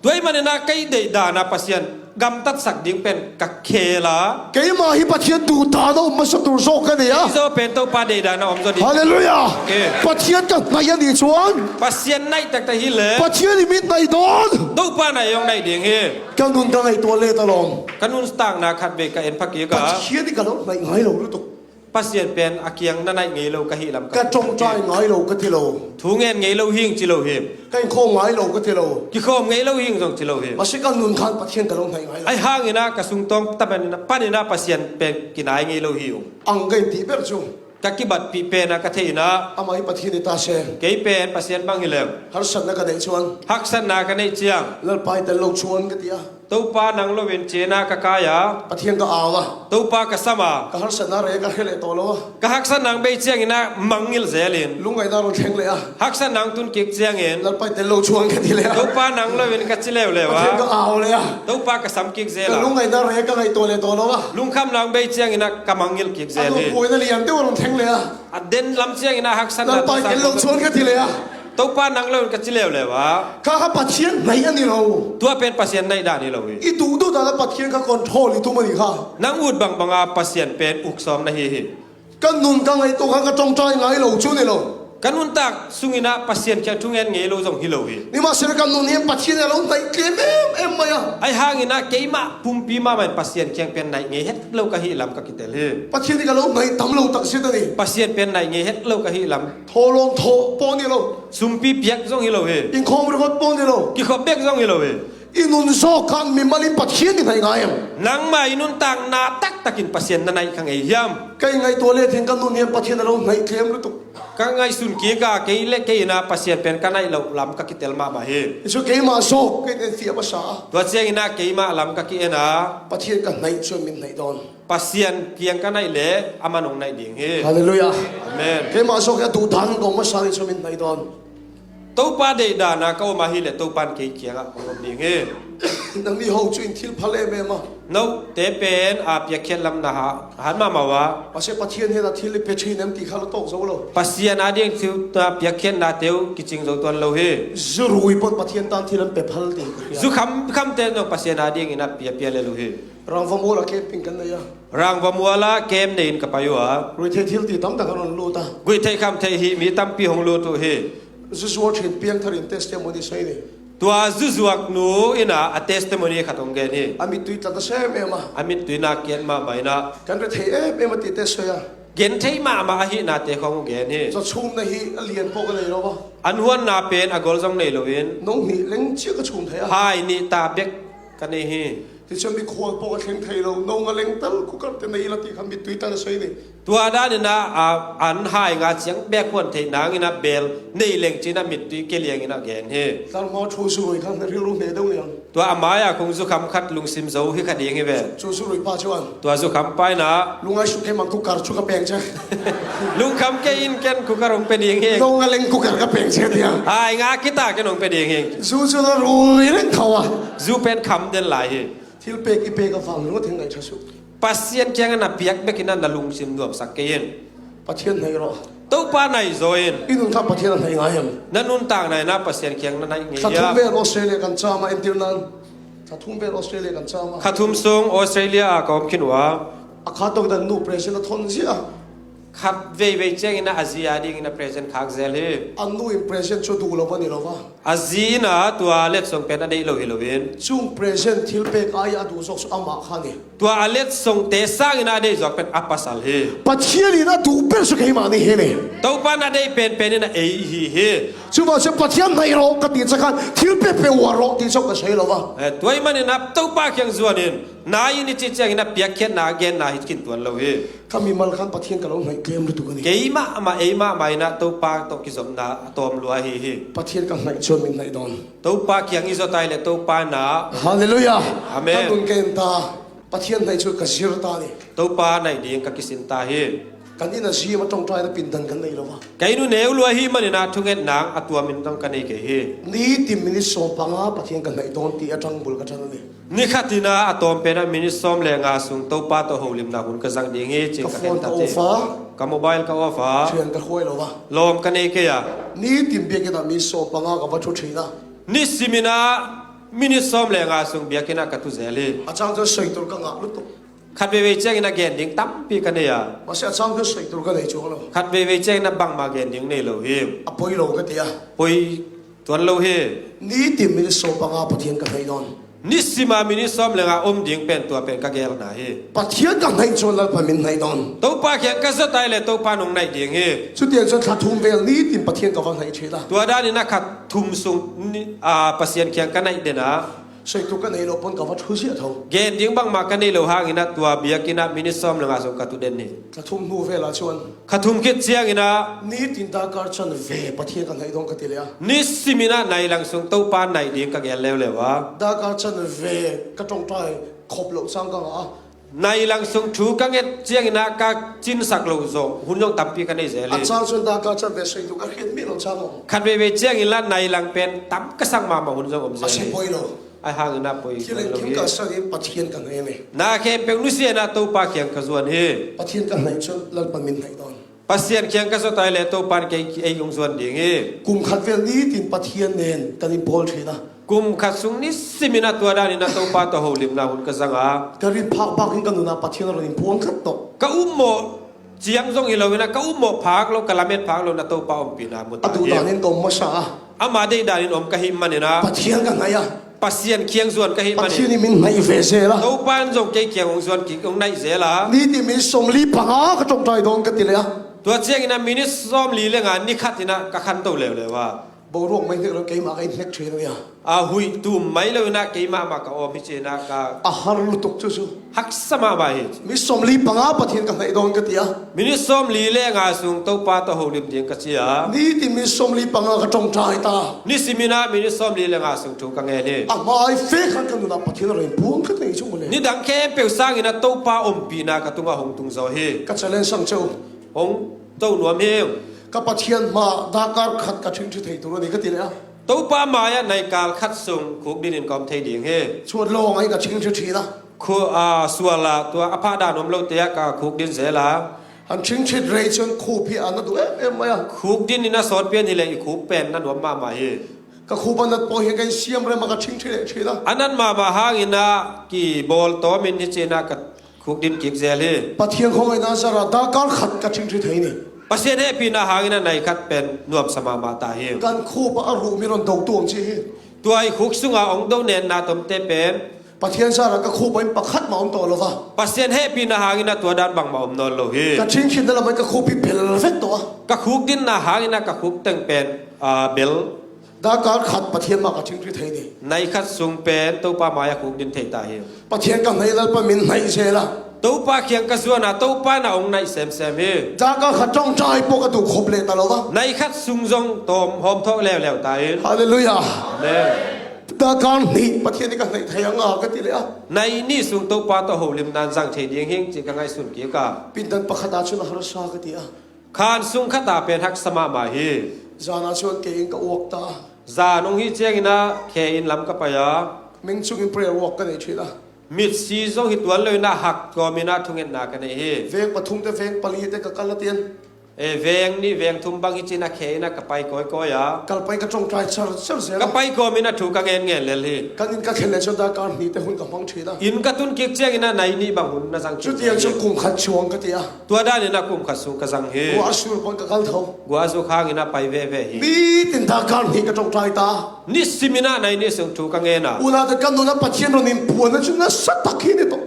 Tua ahih manin a kei deih dan a Pasian gamtatsak ding pen ka khel a. Keimah hi Pathian duhdan a awm hmasa tur zawk ka nei a. Kei zaw pen Topa deih dan a awm zaw ding. Halleluiah. Ke. Pathian ka hnaih a nih chuan. Pasian hnaih taktak hi leh. Pathian i min hnaih dawn. Topa hnaih hong hnaih ding hi. Ka nun ka ngaihtuah let alawm. Ka nuntakna khat vei ka en pha kik a. Pathian hi ka lo hnaih ngai lo lutuk. Pasian pen a kiang na hnaih ngei lo ka hi lam ka. Ka ṭawngṭai ngai lo ka ti lo. Thu ngen ngei lo hing ci lo hi. Ka inkhawm ngai lo ka ti lo. Kikhawm ngei lo hing zong ci lo hi. Mahse ka nun khan Pathian ka lo hnaih ngai lo. Ahi hangin a ka sungtawng ta panin a, panin a Pasian pen kinai ngei lo hi ung. Ang ka intih ber chu. Ka kibatpih pen a ka theihna. Amah hi Pathian i ta se. Kei pen Pasian bang hi lem. Harsatna ka neih chuan. Haksatna ka neih ciang. Lalpa i tel lo chuan ka ti a. Topa nang loin cina ka kai a. Pathian ka au a. Topa ka sam a. Ka harsatna rei ka hre leh tawh lo a. Ka haksatna bei ciangin a mangngilh zelin. Lungngaihna rawn thleng leh a. Haksatna tun kik ciangin. Lalpa i tel lo chuan ka ti leh a. Topa nang loin ka ci leuleu a. Pathian ka au leh a. Topa ka sam kik zel a. Ka lungngaihna rei ka ngaihtuah leh tawh lo a. Lungkhamna bei ciangin a ka mangngilh kik zel hi. A nunpuina lian deuh a rawn thleng leh a. A den lam ciangin a haksatna. Lalpa i tel lo chuan ka ti leh a. Topa nang lo in ka ci leuleu a. Kha kha Pathian hnaih a ni lo. Tua pen Pasian hnaih dan hi lo hi. I duhduh dan a Pathian kha control i tum a ni kha. Nang ut bangbanga Pasian pen uk sawm na hi hi. Ka nun ka ngaihtuah kha ka ṭawngṭai ngai lo chu ni lo. Ka nuntak sungin ah Pasian kiang thungen ngei lo zong hi lo hi. Ni mah se leh ka nun hi in Pathian in a lo naih tlem em em mai a. Ahi hangin ah keimah pumpi mahmah in Pasian kiang pen naih ngei het lo ka hih lam ka kitel hi. Pathian in ka lo naih tam lo tak zia ta ni. Pasian pen naih ngei het lo ka hih lam. Thawlawm thawh pawh ni lo. Sumpi piak zong hi lo hi. Innkhawm ringawt pawh ni lo. Kikhop bek zong hi lo hi. I nun zawk kha mimal in Pathian i naih ngai em? Nangmah i nuntakna taktakin Pasian na naih kha ngei hiam? Ka i ngaihtuah le theng ka nun hi in Pathian a lo naih tlem lutuk. Ka ngaihsun kik a kei le kei in ah Pasian pen ka naih loh lam ka kitel mahmah hi. Hi cu keimah zawk ka in en fiah masa a. Tua ciangin ah keimah lam ka ki-en a. Pathian ka naih cun min naih dawn. Pasian kiang ka naih le amah in hong naih ding hi. Halleluiah. Amen. Keimah zawk hi a duhdan kong masa nih cun min naih dawn. Topa deihdan ah ka om ahih leh Topa in kei kiangah hong om ding hi. Nang nih ho cu in thil phal em em a. Note pen a piakkhiat lam na ha-, hat mahmah uh a. Pasian Pathian hnenah thil i pia ṭhin em ti kha lo tawk zo lo. Pasian ading thil, a, piakkhiatnate uh kicing zo tuan lo hi. Zu rui pawn Pathian tan thil an pia phal ding ka hria. Zu khamkhamte zong Pasian adingin a piapia lel uh hi. Rangvamual ah camping kan nei a. Rangvamual ah camp nei in ka pai uh a. Rui theih thil ti tamtak an hong lut a. Guih theih kham theih hi mi tampi hong lut uh hi. Zuzuak ṭhin piangthar in testimony sawi ni. Tua zuzuak nu in ah a testimony khat hong gen hi. A mittui tla ta sem em a. A mittui na kiat mahmah in ah. Kan rethei em em a tite sawi a. Genthei mahmah ahihnate khawng hong gen hi. Zawchumna hi a lian pawh ka nei lo a. An huanna pen a gol zong nei loin. Nong hnih leng ciang ka chum thei a. Hai nih ta bek ka nei hi. Ticun mikhual pawh ka thleng thei lo, no nga lengtal kukar te nei la ti kha mittui tal a sawi ni. Tua danin ah, a, an hai nga ciang bek huan theih nangin ah bel nei leng cin ah mittui keliangin ah gen hi. Talma thu zu rui kha na rilru hne deuh liang. Tua a mai-ah kong zukham khat lungsim zo hi kha ding hi ve. Cu zu rui pa cuan. Tua zukham pa in ah. Lungai suk kei mang kukar cu ka peng ciang. Lungkham kei in ken kukar hong pe ding hi. No nga leng kukar ka peng ciang tiang. Hai nga kita ken hong pe ding hi. Zu cu na rui reng kho a. Zu pen kham den lai hi. Thil pek i pek a vang ringawt hi ngaihṭha suh. Pasian kiangah na piak bekin ah na lungsim nuamsak kei in. Pathian hnaih rawh. Topa naih zaw in. I nun kha Pathian a hnaih ngai em? Na nuntakna in ah Pasian kiang na naih ngei hiam? Thla thum vel Australia kan cam a, entir nan. Thla thum vel Australia kan cam a. Kha thum sung Australia ah ka om khin uh a. A kha tawk dan nu present a thawn zia. Khat veivei ciangin ah a zi adingin a present khak zel hi. A nu in present cu duh lo a ni lo va. A zi in ah tua letsong pen a neih lo hi loin. Cung present thil pek ai a duh zawk cu amah kha ni. Tua a letsongte sangin a deih zawk pen a pasal hi. Pathian in a duh pen cu keimah nih hi ni. Topa in a deih penpen in a ei hi hi. Cuvang cu Pathian hnaih rawh ka ti cakhan thil pek pek uar rawh ti zawk ka sawi lo va. Eh, tua ahih manin ah Topa kiang zuan in. Nai in i cih ciangin a piakkhiatna a genna hi khin tuan lo hi. Ka mimal khan Pathian ka lo hnaih tlem lutuk a ni. Keimah mah, eimah mah in ah Topa tawh kizopna a tawm lua hi hi. Pathian ka hnaih cun min hnaih dawn. Topa kiang i zot ai le Topa na. Halleluiah. Amen. Ka nun ka en ta. Pathian hnaih cu ka zir ta ni. Topa naih ding ka kisin ta hi. Kan inn a zim a ṭawngṭaina pindan kan nei lo va. Ka inn uh neu lua hi manin ah thungetna a tuam in tawng ka nei kei hi. Nitin minit sawm panga Pathian ka hnaih dawn ti a ṭangbul ka ṭan a ni. Ni khat in ah a tawm pen ah minit sawm le nga sung Topa tawh holimna hun ka zang ding hi, ci ka phone ka off a. Ka mobile ka off a. Thian ka khuai lo va. Lawm ka nei kei a. Nitin biakinn ah minit sawm panga ka va thu ṭhin a. Nisim in ah minit sawm le nga sung biakinn ah ka tu zel hi. A cang cun soi tur ka ngah lutuk. Khat veivei ciangin a gen ding tampi ka nei a. Mahse a cang cun soi tur ka nei cuang lo. Khat veivei ciangin a bangmah gen ding nei lo hi. A poi lo ka ti a. Poi tuan lo hi. Nitin minit sawm panga Pathian ka hnaih dawn. Nisim a minit sawm le nga om ding pen tua pen ka gelna hi. Pathian ka hnaih cun Lalpa min hnaih dawn. Topa kiang ka zot ai le Topa nong naih ding hi. Cutiang cun thla thum vel nitin Pathian ka va hnaih ṭhin a. Tua danin a khat thum sung ni, a, Pasian kiang ka naih den a. Soi tuk ka nei lo pawn ka va thu ziah tho. Gen ding bangmah ka nei lo hangin ah tua biakinn ah minit sawm le nga sung ka tu den hi. Thla thum hnu vel ah cun. Kha thum khit ciangin ah. Nitin darkar can ve Pathian ka hnaih dong ka ti le a. Nisim in ah nai lang sung Topa naih ding ka gel leuleu a. Darkar can ve ka ṭawngṭai khop loh cang ka ngah a. Nai lang sung thu ka nget ciangin ah ka cinsak loh zawh hun zong tampi ka nei zel hi. A cang cun darkar can ve soi tuk a hriat mi lo cang om. Khat veivei ciangin lah nai lang pen tam ka sak mahmah hun zong om zel hi. A si poi lo. Ahi hangin ah poi. Thil engkim ka sang in Pathian ka hnaih a ni. Na khempeuh nusia in ah Topa kiang ka zuan hi. Pathian ka hnaih cun Lalpa min hnaih dawn. Pasian kiang ka zot ai le Topa in kei ei hong zuan ding hi. Kum khat vel nitin Pathian nen kan in pawl ṭhin a. Kum khat sung nisim in ah tua danin ah Topa tawh holimna hun ka zang a. Ka rin phakphak in ka nun ah Pathian a run in puang khat tawh. Ka ummawh Ciang zong hi lo in ah, ka upmawh phak lo, ka lamet phak lo in ah, Topa ompihna mu ta hi. A duh danin ka om masa a, ama deih danin om ka hih manin ah, Pathian ka hnai a, Pasian khiang zuan ka hih manin, Pathian in min hnai ve zel a, Topa in zong kei kiang hong zuan kik, hong naih zel a. Nitin minit sawmli panga ka ṭawngṭai dawn ka ti leh a, tua ciangin ah minit sawmli le nga ni khat in ah ka khanto leuleu a. Boruak mai hnek lo, keimah ka in hnek ṭhin a nia. A huih tum mai lo in ah keimah mah ka awm hi ci in ah ka, a har lutuk cu cu. Haksa mahmah hi. Minit sawmli panga Pathian ka hnai dawn ka ti a. Minit sawmli le nga sung Topa tawh holim ding ka ci a. Nitin minit sawmli panga ka ṭawngṭai ta. Nisimin ah minit sawmli le nga sung thu ka ngen hi. A hmai fek khan ka nunah Pathian a rei puang ka nei cu mu le. Nidang khempeuh sangin ah Topa ompihna ka tungah hong tung zaw hi. Ka challenge sang cu. Hong to nuam hi. Ka Pathian hma darkar khat ka ṭhingṭhi thei tur a ni ka ti leh a, Topa mai-ah naikal khat sung khukdin in ka om thei ding hi. Chuat lawngah ka ṭhingṭhi ṭhin a. Khu-, aa, sual ah tua a phah dan om lote ah ka khukdin zel a. An ṭhingṭhi rei cun khup hi a na duh em em mai a. Khukdin in a sawt pian hi leh i khup pen na nuam mahmah hi. Ka khup a nat pawh hi, ka in siam rem a ka ṭhingṭhi leh ṭhin a. A nat mahmah hangin ah kibawl tawm in hi ci in ah ka khukdin kik zel hi. Pathian khuangaihna zarah darkar khat ka ṭhingṭhi thei ni. Pasian hehpihna hangin ah nai khat pen nuamsa mahmah ta hi. Kan khup ah a ruh mi ron do tuang ci hi. Tua i khuk sungah hong do netna tomte pen, Pathian zarah ka khup ah in pakhat mah om tawh lo va. Pasian hehpihna hangin ah tua dan bangmah om nawn lo hi. Ka ṭhingṭhitna lamah ka khup hi bel vek tawh a. Ka khukdinna hangin ah ka khuk teng pen, aa, bel. Darkar khat Pathian mah ka ṭhingṭhi thei ni. Nai khat sung pen Topa mai-ah khukdin thei ta hi. Pathian ka hnai, Lalpa min hnai zel a. Topa kiang ka zuan a, Topa in ah hong naih semsem hi. Darkar khat ṭawngṭai pawh ka duh khop leh ta lo va. Nai khat sung zong tawm hawm thawh leuleu ta in. Halleluiah. Amen. Darkar nih Pathian nih ka hnaih thei a nga ka ti leh a, nai nih sung Topa tawh holimna in zang thei ding hing ci ka ngaihsun kik a. Pindan pakhat ah cun a harsa ka ti a. Khan sung khat ah pen haksa mahmah hi. Zan ah cun kei in ka uak ta. Zan hong hi ciangin ah khe inn lam ka pai a. Meng Cung in prayer walk ka nei ṭhin a. Mitsi zong hi tuan lo in ah hak kawm in ah thungetna ka nei hi. Veng pathum te, veng pali te ka kal a tian. E, veng nih, veng thum bang hi ci in ah khe in ah ka pai kawikawi a. Kal pai ka ṭawngṭai cer cer zel a. Ka pai kawm in ah thu ka ngen ngen lel hi. Kan inn ka khen leh cun darkar nih te hun ka hmang ṭhin a. Inn ka tun kik ciangin ah nai nih bang hun na zang ṭhin. Cutiang cun kum khat chuang ka ti a. Tua dan in ah kum khat sung ka zang hi. Guah a sur pan ka kal tho. Guah a zuk hangin ah pai veve hi. Nitin darkar nih ka ṭawngṭai ta. Nisim in ah nai nih sung thu ka ngen a. Unau te, ka nun ah Pathian ron in puanna cu nasa tak hi ni tawh.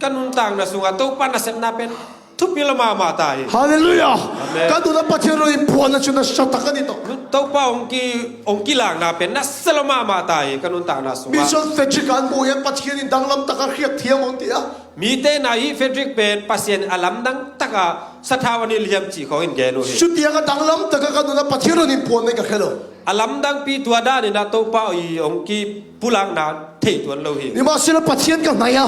Ka nuntakna sungah Topa nasepna pen thupi lua mahmah ta hi. Halleluiah. Amen. Ka nun ah Pathian ron in puanna cu nasa tak a ni tawh. Topa hong ki, hong kilakna pen nasa lua mahmah ta hi ka nuntakna sungah. Mi cun Frederick an hmuh i Pathian in danglam tak a hriak thiam hong ti a. Mite in ah hih Frederick pen Pasian a lamdang tak a sathau a nilh hiam cih khawng in gen uh hi. Cutiang a danglam tak a ka nun ah Pathian ron in puanna ka hre lo. A lamdangpi tua dan in ah Topa i hong kipulakna thei tuan lo hi. Nimahsela Pathian ka hnai a.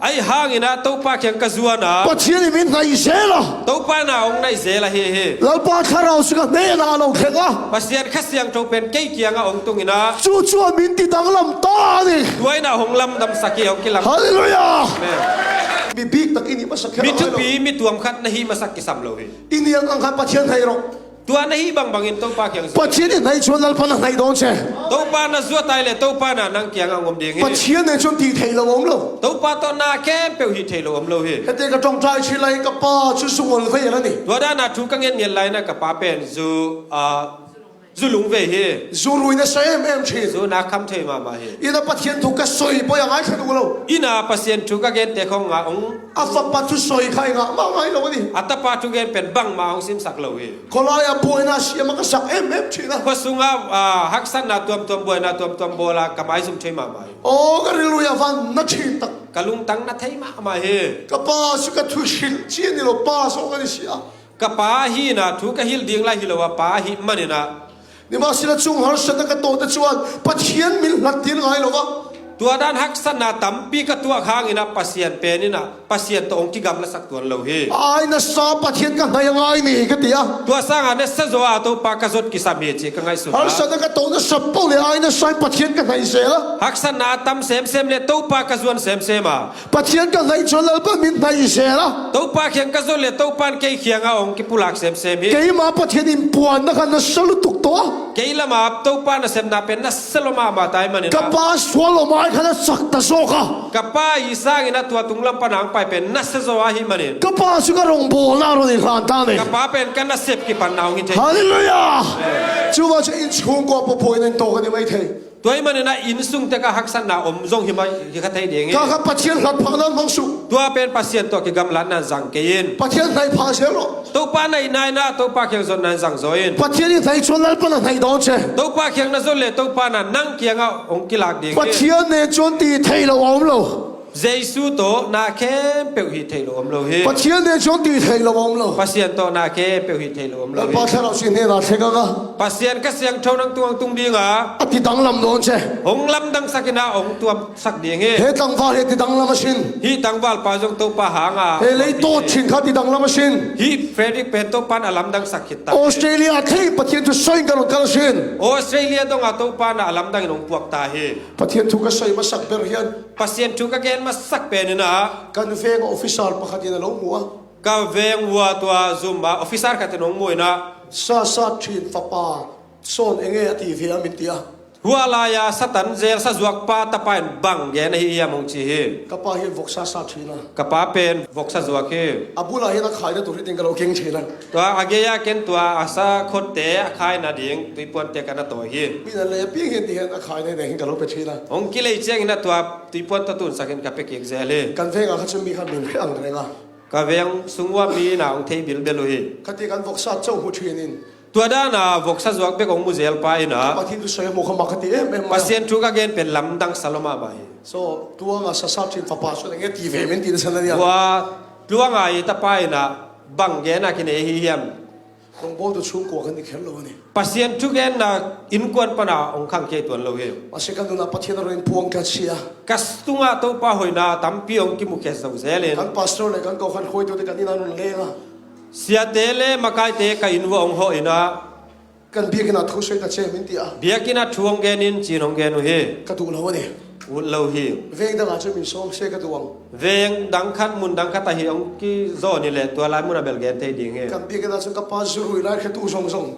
Ahi hangin ah Topa kiang ka zuan a. Pathian in min hnai zel a. Topa in ah hong naih zel ahi hi. Lalpa Thlarau sungah hnehna a lo thleng a. Pasian Kha Siangtho pen kei kiangah hong tung in ah. Cucu a min ti danglam ta ni. Tua in ah hong lamdamsak hi, hong kilang. Halleluiah. Amen. Mi bik tak i nih masak khe. Mi thupi, mi tuam khat na hih masak kisam lo hi. I niang ang khan Pathian hnai rawh. Tua na hih bangbangin Topa kiang zuat. Pathian in hnai cuan Lalpa na hnai dawn ce. Topa na zuat ai le Topa na nang kiangah hong om ding hi. Pathian nen cun ti thei lo om lo. Topa tawh na khempeuh hih thei lo om lo hi. Hete ka ṭawngṭai ṭhin lai ka pa cu zu ngol vei a la ni. Tua dan a thu ka ngetnget lai na ka pa pen zu, ah, zu lung vei hi. Zu rui na sa em em ṭhin. Zu na kham thei mahmah hi. Ina Pathian thu ka soi pawh a ngai thei lo. Ina Pasian thu ka gente khong ngah hong. A fapa thu soi khai ngah mah ngai lo a ni. A tapa thugen pen bangmah hong simsak lo hi. Khualai ah buaina siam a ka sak em em ṭhin a. Khua sungah, ah, haksatna tuamtuam, buaina tuamtuam bawl a ka maizum thei mahmah hi. Aw, ka rilru ah van na ṭhin tak. Ka lungtang na thei mahmah hi. Ka pa cu ka thu hrilh ci a ni lo, pa sawng a ni si a. Ka pa hi in ah thu ka hilh ding lai hi lo a, pa hi manin ah. Nimahsela cung harsatna ka tawh te cuan Pathian min hlat ding ngai lo a. Tua dan haksatna tampi ka tuak hangin ah Pasian pen in ah Pasian tawh hong kigamlasak tuan lo hi. Ai nasa Pathian ka hnai a ngai ni ka ti a. Tua sangah nasa zaw a Topa ka zot kisam hi ci ka ngaihsun a. Harsatna ka tawh nasa peuh le ai nasa in Pathian ka hnai zel a. Haksatna a tam semsem le Topa ka zuan semsem a. Pathian ka hnai cuan Lalpa min hnai zel a. Topa kiang ka zot le Topa in kei kiangah hong kipulak semsem hi. Keimah Pathian in puanna khan nasa lutuk tawh a. Kei lamah Topa nasepna pen nasa lua mahmah ta hi manin ah. Ka pa sual lua mah Ka na sakta zawk a. Ka pa i sangin a tua tunglam pana hong pai pen nasia zaw ahih manin. Ka pa cu ka rongbawlna run in hlan ta ni. Ka pa pen ka nasep kipatna hong hi thei. Halleluiah. Cuvang cu inn chhungkua puapuai in tawk a ni mai thei. Tua ahih manin a inn sung tek a haksatna om zong hi mai, hi kha thei ding hi. Kha kha Pathian hlatphakna hmang suk. Tua pen Pasian tawh kigamlatna zang kei in. Pathian hnai pha zel lo. Topa naihna in a Topa kiang zotna in zang zaw in. Pathian i hnai cuan Lalpa na hnai dawn ce. Topa kiang na zot le Topa na nang kiangah hong kilak ding hi. Pathian nen cuan ti thei lo a om lo. Jesu tawh na khempeuh hi thei lo om lo hi. Pathian nen cuan ti thei lo om lo. Pasian tawh na khempeuh hi thei lo om lo hi. Lalpa Thlarau ci hnenah thlek ang a. Pasian Kha Siangtho nang tungah hong tung ding a. A ti danglam dawn ce. Hong lamdangsak in a hong tuamsak ding hi. He tangval he ti danglam a sin. Hih tangvalpa zong Topa hanga. He lei tawt chin kha ti danglam a sin. Hih Frederick pen Topa in a lamdangsak khit ta. Australia thei Pathian thu sawi in ka run kal a sin. Australia dongah Topa in a lamdangin hong puak ta hi. Pathian thu ka sawi masak ber hian. Pasian thu ka gen masak pen in a. Kan veng officer pakhat in a lo hmu a. Ka veng vua tua zum a officer khat in hong mu in a. Sasa ṭhin fapa sawn enge a ti ve a min ti a. Hua lai-a Satan zel sa zuakpa tapa in bang gen ahi hiam hong ci hi. Ka pa hi voksa sa ṭhin a. Ka pa pen voksa zuak hi. A bulah hian a khaina tur hi ding ka lo keng ṭhin a. Tua a gei-a ken tua a sa khotte a khaina ding tuipuante ka na tawi hi. Min an lei a piang hian ti hian a khaina hi ding ka lo pe ṭhin a. Hong kilei ciangin a tua tuipuan tawh tunsakin ka pe kik zel hi. Kan vengah kha chu mi khat min hre ang reng a. Ka veng sung ua mi na hong thei bilbel uh hi. Khati kan voksa chauh hmu ṭhin in. Tua dana voksa zuak bek hong mu zel pa in a. Pathian thu sawi a hmu kha mak ka ti em em a. Pasian thu ka gen pen lamdang sa lo mahmah hi. So, tuanga sasa ṭhin fapa sawn enge ti ve min ti na san a nia. Tua tuanga i tapa in a bang gen a kinei hi hiam. Rongbawltu chhungkua kan ni kher lo a ni. Pasian thugenna innkuan pana hong khang kei tuan lo hi. Mahse ka nunah Pathian a rawn inpuang ka sia. Ka sungah Topa hoihna tampi hong kimu khe zo zelin. Kan pastor le kan kohhran khuaitute kan inn a rawn leng a. Siate le makaite ka inn uah hong hawh in a. Kan biakinnah thu sawi ta che min ti a. Biakinnah thu hong gen in cin hong gen uh hi. Ka duh lo a ni. Ut lo hi. Veng dangah chu min sawm se ka duh ang. Veng dang khat mun dang khat ahi hong kizaw ni le tua lai munah bel gen thei ding hi. Kan biakinnah chu ka pa zu ruih lai hretu zawng zawng.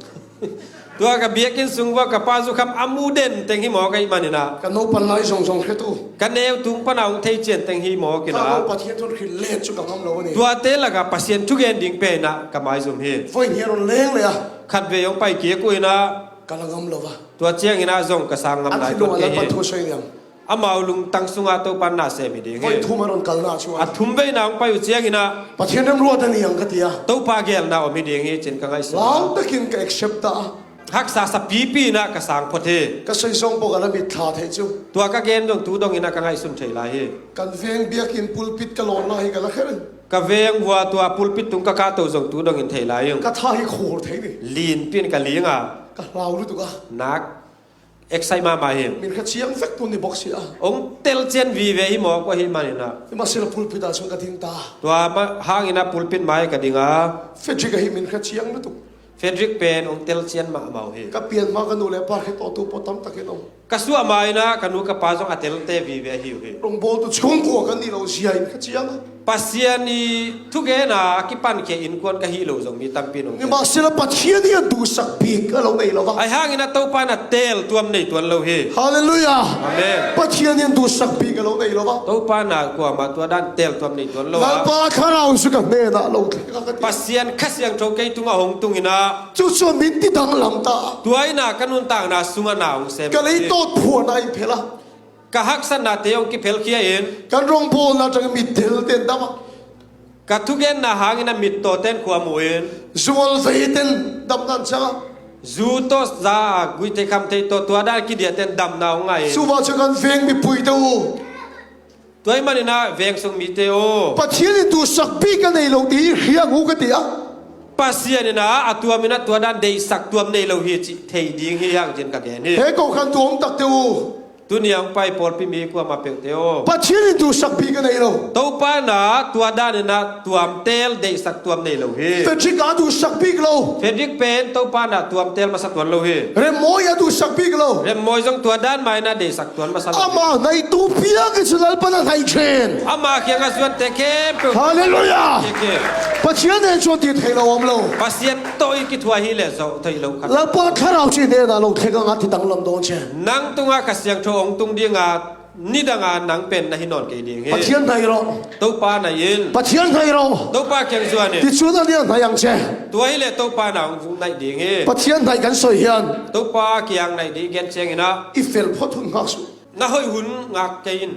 Tua ka biakinn sung uah ka pa zu kham a mu den teng hi maw ka hih manin a. Ka naupan lai zawng zawng hretu. Ka neu tung pana hong thei cian teng hi maw kina. Ka lo Pathian thu hrilh let chu ka ngam lo a ni. Tuate lakah Pasian thugen ding pen ah ka maizum hi. Vawiin hian rawn leng leh a. Khatvei hong pai kik uh in a. Ka la ngam lo a. Tua ciangin a zong ka sang ngam lai tuan kei hi. Lalpan thu a sawi niam. Amau lungtang sungah Topan na sem hi ding hi. Vawiin thum a rawn kalna chuan. A thum veina hong pai uh ciangin a. Pathian remruat a ni ang ka ti a. Topa gelna om hi ding hi cin ka ngaihsun a. Lau takin ka accept ta a. Haksa sa pipi in a ka sang phawt hi. Ka sawi zawng bawk a la mit thla theih chu. Tua ka gen zong tu dongin a ka ngaihsun thei lai hi. Kan veng biakinn pulpit ka lawnna hi ka la kher. Ka veng vua tua pulpit tung ka kah to zong tu dongin thei lai hi. Ka tha hi khur thei ni. Linpin ka ling a. Ka hlau lutuk a. Nak. Excite mahmah hi. Min kha chiang vek tu ni bawk si a. Hong tel chian vive hi mawk uh ahih manin a. Mahse la pulpit ah chuan ka ding ta. Tua ma-, hangin a pulpit mai ka ding a. Frederick ahi min kha chiang lutuk. Frederick pen hong tel chian mahmah uh hi. Ka pian hma ka nu leh pa hre tawhtu pawh tam takin awm. Ka suah ma in a ka nu ka pa zong a telte vive ahi uh hi. Rawngbawltu chhungkua kan nih loh zia in kha chiang a. Pasian i thugena a kipankhia innkuan ka hih loh zong mi tampi in hong tel. Nimahsela Pathian hian duhsak bik a lo nei lo va. Ahi hangin a Topa in a tel tuam nei tuan lo hi. Halleluiah. Amen. Pathian hian duhsak bik a lo nei lo va. Topa in a kuamah tua dan tel tuam nei tuan lo a. Lalpa thlarau chu ka hnenah lo thleng a ka ti. Pasian Kha Siangtho kei tungah hong tungin a. Chu chuan min ti danglam ta. Tua in a ka nuntakna sungah na hong sem. Ka leitawt phuahna in phel a. Ka haksatnate hong kiphelkhia in. Kan rawngbawlna aṭang mit tel ten dam a. Ka thugenna hangin a mittawten khua mu in. Zual vei ten damna an chang a. Zu tawh za a gui thei kham thei tawh tua dan kidiah ten damna hong ngah in. Chuvang chu kan veng mipuite u. Tua ahih manin a veng sung mite aw. Pathian in duhsak bik a nei lo tih hi hria ang u ka ti a. Pasian in a, a tuam in a tua dan deihsak tuam nei lo hi cih thei ding hi hang cin ka gen hi. He kohhran tuam takte u. Tuni a hong pai pawlpi mi kuamah peuhte aw. Pathian in duhsak bik a nei lo. Topa in a tua dan in a tuam tel deihsak tuam nei lo hi. Frederick a duhsak bik lo. Frederick pen Topa in a tuam tel masa tuan lo hi. Remmawi a duhsak bik lo. Remmawi zong tua dan mah in a deihsak tuan masa lo hi. Ama hnaitu piang hi chu Lalpan a hnai ṭhin. Ama kiangah zuante khempeuh. Halleluiah. Kik hi. Pathian nen chuan ti theih lo awm lo. Pasian tawh i kithuah hi leh zawh theih lo khat. Lalpa thlarau chu i hnenah lo thleng ang a ti danglam dawn che. Nang tungah Kha Siangtho hong tung ding a. Nidanga nang pen na hi nawn kei ding hi. Pathian hnaih rawh. Topa hnaih in. Pathian hnaih rawh. Topa kiang zuan in. Ticun a nih a hnaih ang ce. Tua hileh Topa na hong naih ding hi. Pathian hnaih kan soi hian. Topa kiang naih ding gen ciangin ah. I fel phot hun ngak suh. Na hoih hun ngak kei in.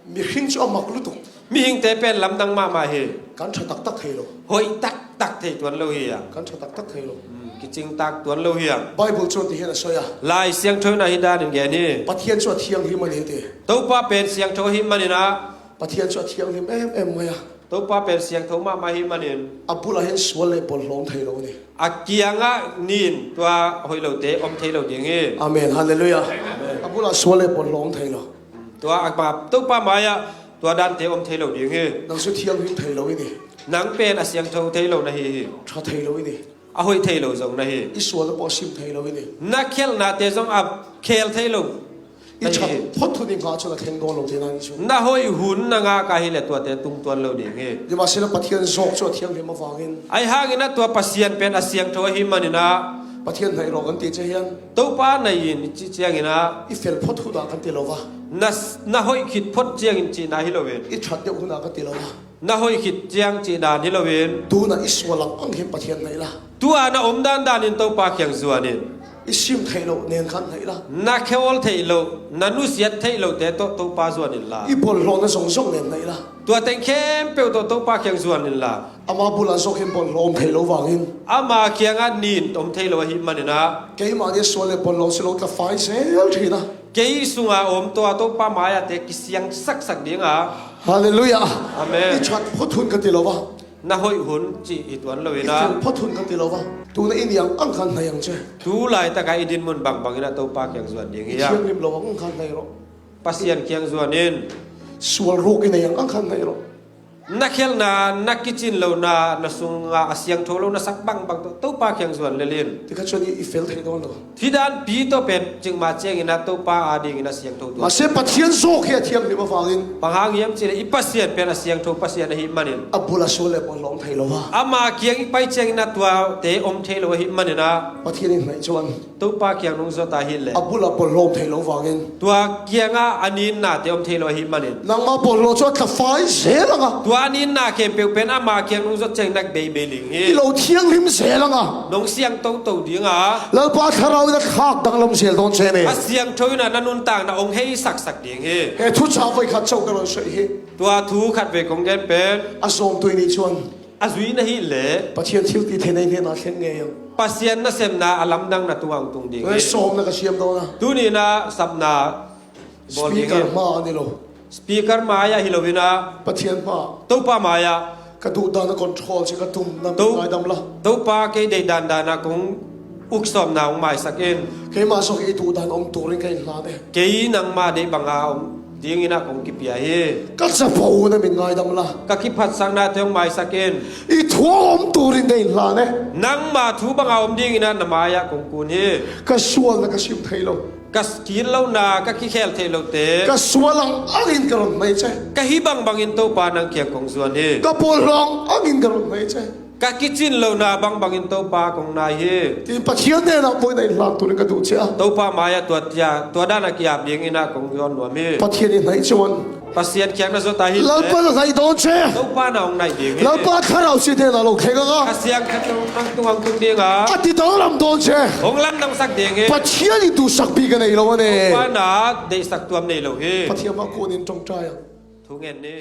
Mihring cu a mak lutuk. Mihingte pen lamdang mahmah hi. Kan ṭha taktak thei lo. Hoih taktak thei tuan lo hi a. Kan ṭha taktak thei lo. Hmm, kicing tak tuan lo hi a. Bible cu ti hian a soi a. Lai Siangtho in ah hi danin gen hi. Pathian cu a thianghlim a ni ti. Topa pen siangtho hi manin ah. Pathian cu a thianghlim em em mai a. Topa pen siangtho mahmah hi manin. A bulah hian sual leh bawlhhlawh om thei lo a ni. A kiangah nin tua hoih lote om thei lo ding hi. Amen. Hallelujah. Amen. A bulah sual leh bawlhhlawh om thei lo. Tua a pa, Topa mai-ah tua dante om thei lo ding hi. Nang cu thianghlim thei lo i ni. Nang pen a siangtho thei lo na hi hi. Ṭha thei lo i ni. A hoih thei lo zong na hi. I sualna pawh a sim thei lo i ni. Na khialhnate zong a khel thei lo. I ṭhat phot hun i ngah cun a thleng dawn lo te nan i cu. Na hoih hun na ngak a hileh tuate tung tuan lo ding hi. Nimahsela Pathian zawk cu a thianghlim avangin. Ahi hangin ah tua Pasian pen a siangtho ahi manin ah. Pathian hnaih rawh kan ti ciang hian. Topa hnaih in i cih ciangin ah. I fel phot hunah kan ti lo va. Na, na hoih khit phot ciangin cihna hi loin. I ṭhat deuh hunah kan ti lo va. Na hoih khit ciang cih dan hi loin. Tunah i sual ang ang hi Pathian hnaih la. Tua na om dandan in Topa kiang zuan in. I sim theih loh nen khan hnaih la. Na khawl theih loh, na nusiat theih lohte tawh Topa zuan in la. I bawlhhlawhna zongzong nen hnaih la. Tua teng khempeuh tawh Topa kiang zuan in la. Ama bulah zawk in bawlhhlawh om thei lo vangin. Ama kiangah nin om thei lo ahi manin ah. Keimah nih sual leh bawlhhlawh si lo tla fai zel ṭhin a. Kei sunga om tua Topa mai-ah te kisiang saksak ding a. Hallelujah. Amen. I ṭhat phot hun ka ti lo va. Na hoih hun cih hi tuan lo in ah. I fel phot hun ka ti lo va. Tuna i niang ang khan hnaih ang ce. Tu laitakah i dinmun bangbang in ah Topa kiang zuan ding hi a. I thianghlim lo ang khan hnaih rawh. Pasian kiang zuan in. Sual ruk i nei ang ang khan hnaih rawh. Na khialhna, na kicin lohna, na sunga a siangtho lo na sak bangbang tawh Topa kiang zuan lel in. Tikah chuan i, i fel thei dawn lo. Hih danpi tawh pen cikmah ciangin ah Topa adingin a siangtho tuan. Mahse Pathian zawk hi a thianghlim avangin. Bang hang hiam cihleh i Pasian pen a siangtho Pasian ahi manin. A bula sual leh bawlhhlawh om thei lo va. Ama kiang i pai ciangin ah tuate om thei lo ahi manin ah. Pathian i hnaih chuan. Topa kiang nung zawt a hileh. A bula bawlhhlawh om thei lo vangin. Tua kiangah a ninnate om thei lo ahi manin. Nangmah bawlhhlawh chu a tla fai zel ang a. Tua a ninna khempeuh pen ama kiang nung zawt ciangin nak bei bei ling hi. I lo thianghlim zel ang a. Nong siang toto ding a. Lalpa Thlarau in a thlak danglam zel dawn che ni. A siangtho in ah na nuntakna hong hei saksak ding hi. He thu chah voi khat chauh ka rawn sawi hi. Tua thu khat vei kong gen pen. A zawmtu i nih chuan. A zui na hih leh. Pathian thiltihtheihna i hnenah thleng ngei ang. Pasian nasemna a lamdang na tungah hong tung ding hi. Sawmna ka siam dawn a. Tuni-in ah sapna bawl ding hi. Speaker hma a ni lo. Speaker mai-ah hi lo-in ah. Pathian hma. Topa mai-ah. Ka duh dan a control si ka tum na ngaidam la. Topa kei deih dan dan a kong uk sawmna hong maisak in. Keimah zawk i duh dan awm turin ka inhlan e. Kei nangmah deih banga om dingin ah kong kipia hi. Ka chapo na min ngaidam la. Ka kiphatsaknate hong maisak in. I thu a awm turin ka inhlan e. Nangmah thu banga om dingin ah na mai-ah kong kun hi. Ka sualna ka sim thei lo. Ka kit lohna, ka kikhel theih lohte. Ka sual ang angin ka rawn hnaih che. Ka hi bangbangin Topa nang kiang kong zuan hi. Ka bawlhhlawh ang angin ka rawn hnaih che. Ka kicin lohna bangbangin Topa kong nai hi. Tiin Pathian hnenah vawiin a inhlan turin ka duh che a. Topa mai-ah tua tia, tua dan a ki-ap dingin ah kong zawn nuam hi. Pathian i hnaih chuan. Pasian kiang na zawt a hileh. Lalpa na hnaih dawn che. Topa na hong naih ding hi. Lalpa Thlarau si hnenah lo thleng ang a. Ka siangtho nang tungah hong tung ding a. A ti danglam dawn che. Hong lamdangsak ding hi. Pathian i duhsakpih ka nei lo a ni. Topa na deihsak tuam nei lo hi. Pathian hma kunin ṭawngṭai ang. Thu ngen ni.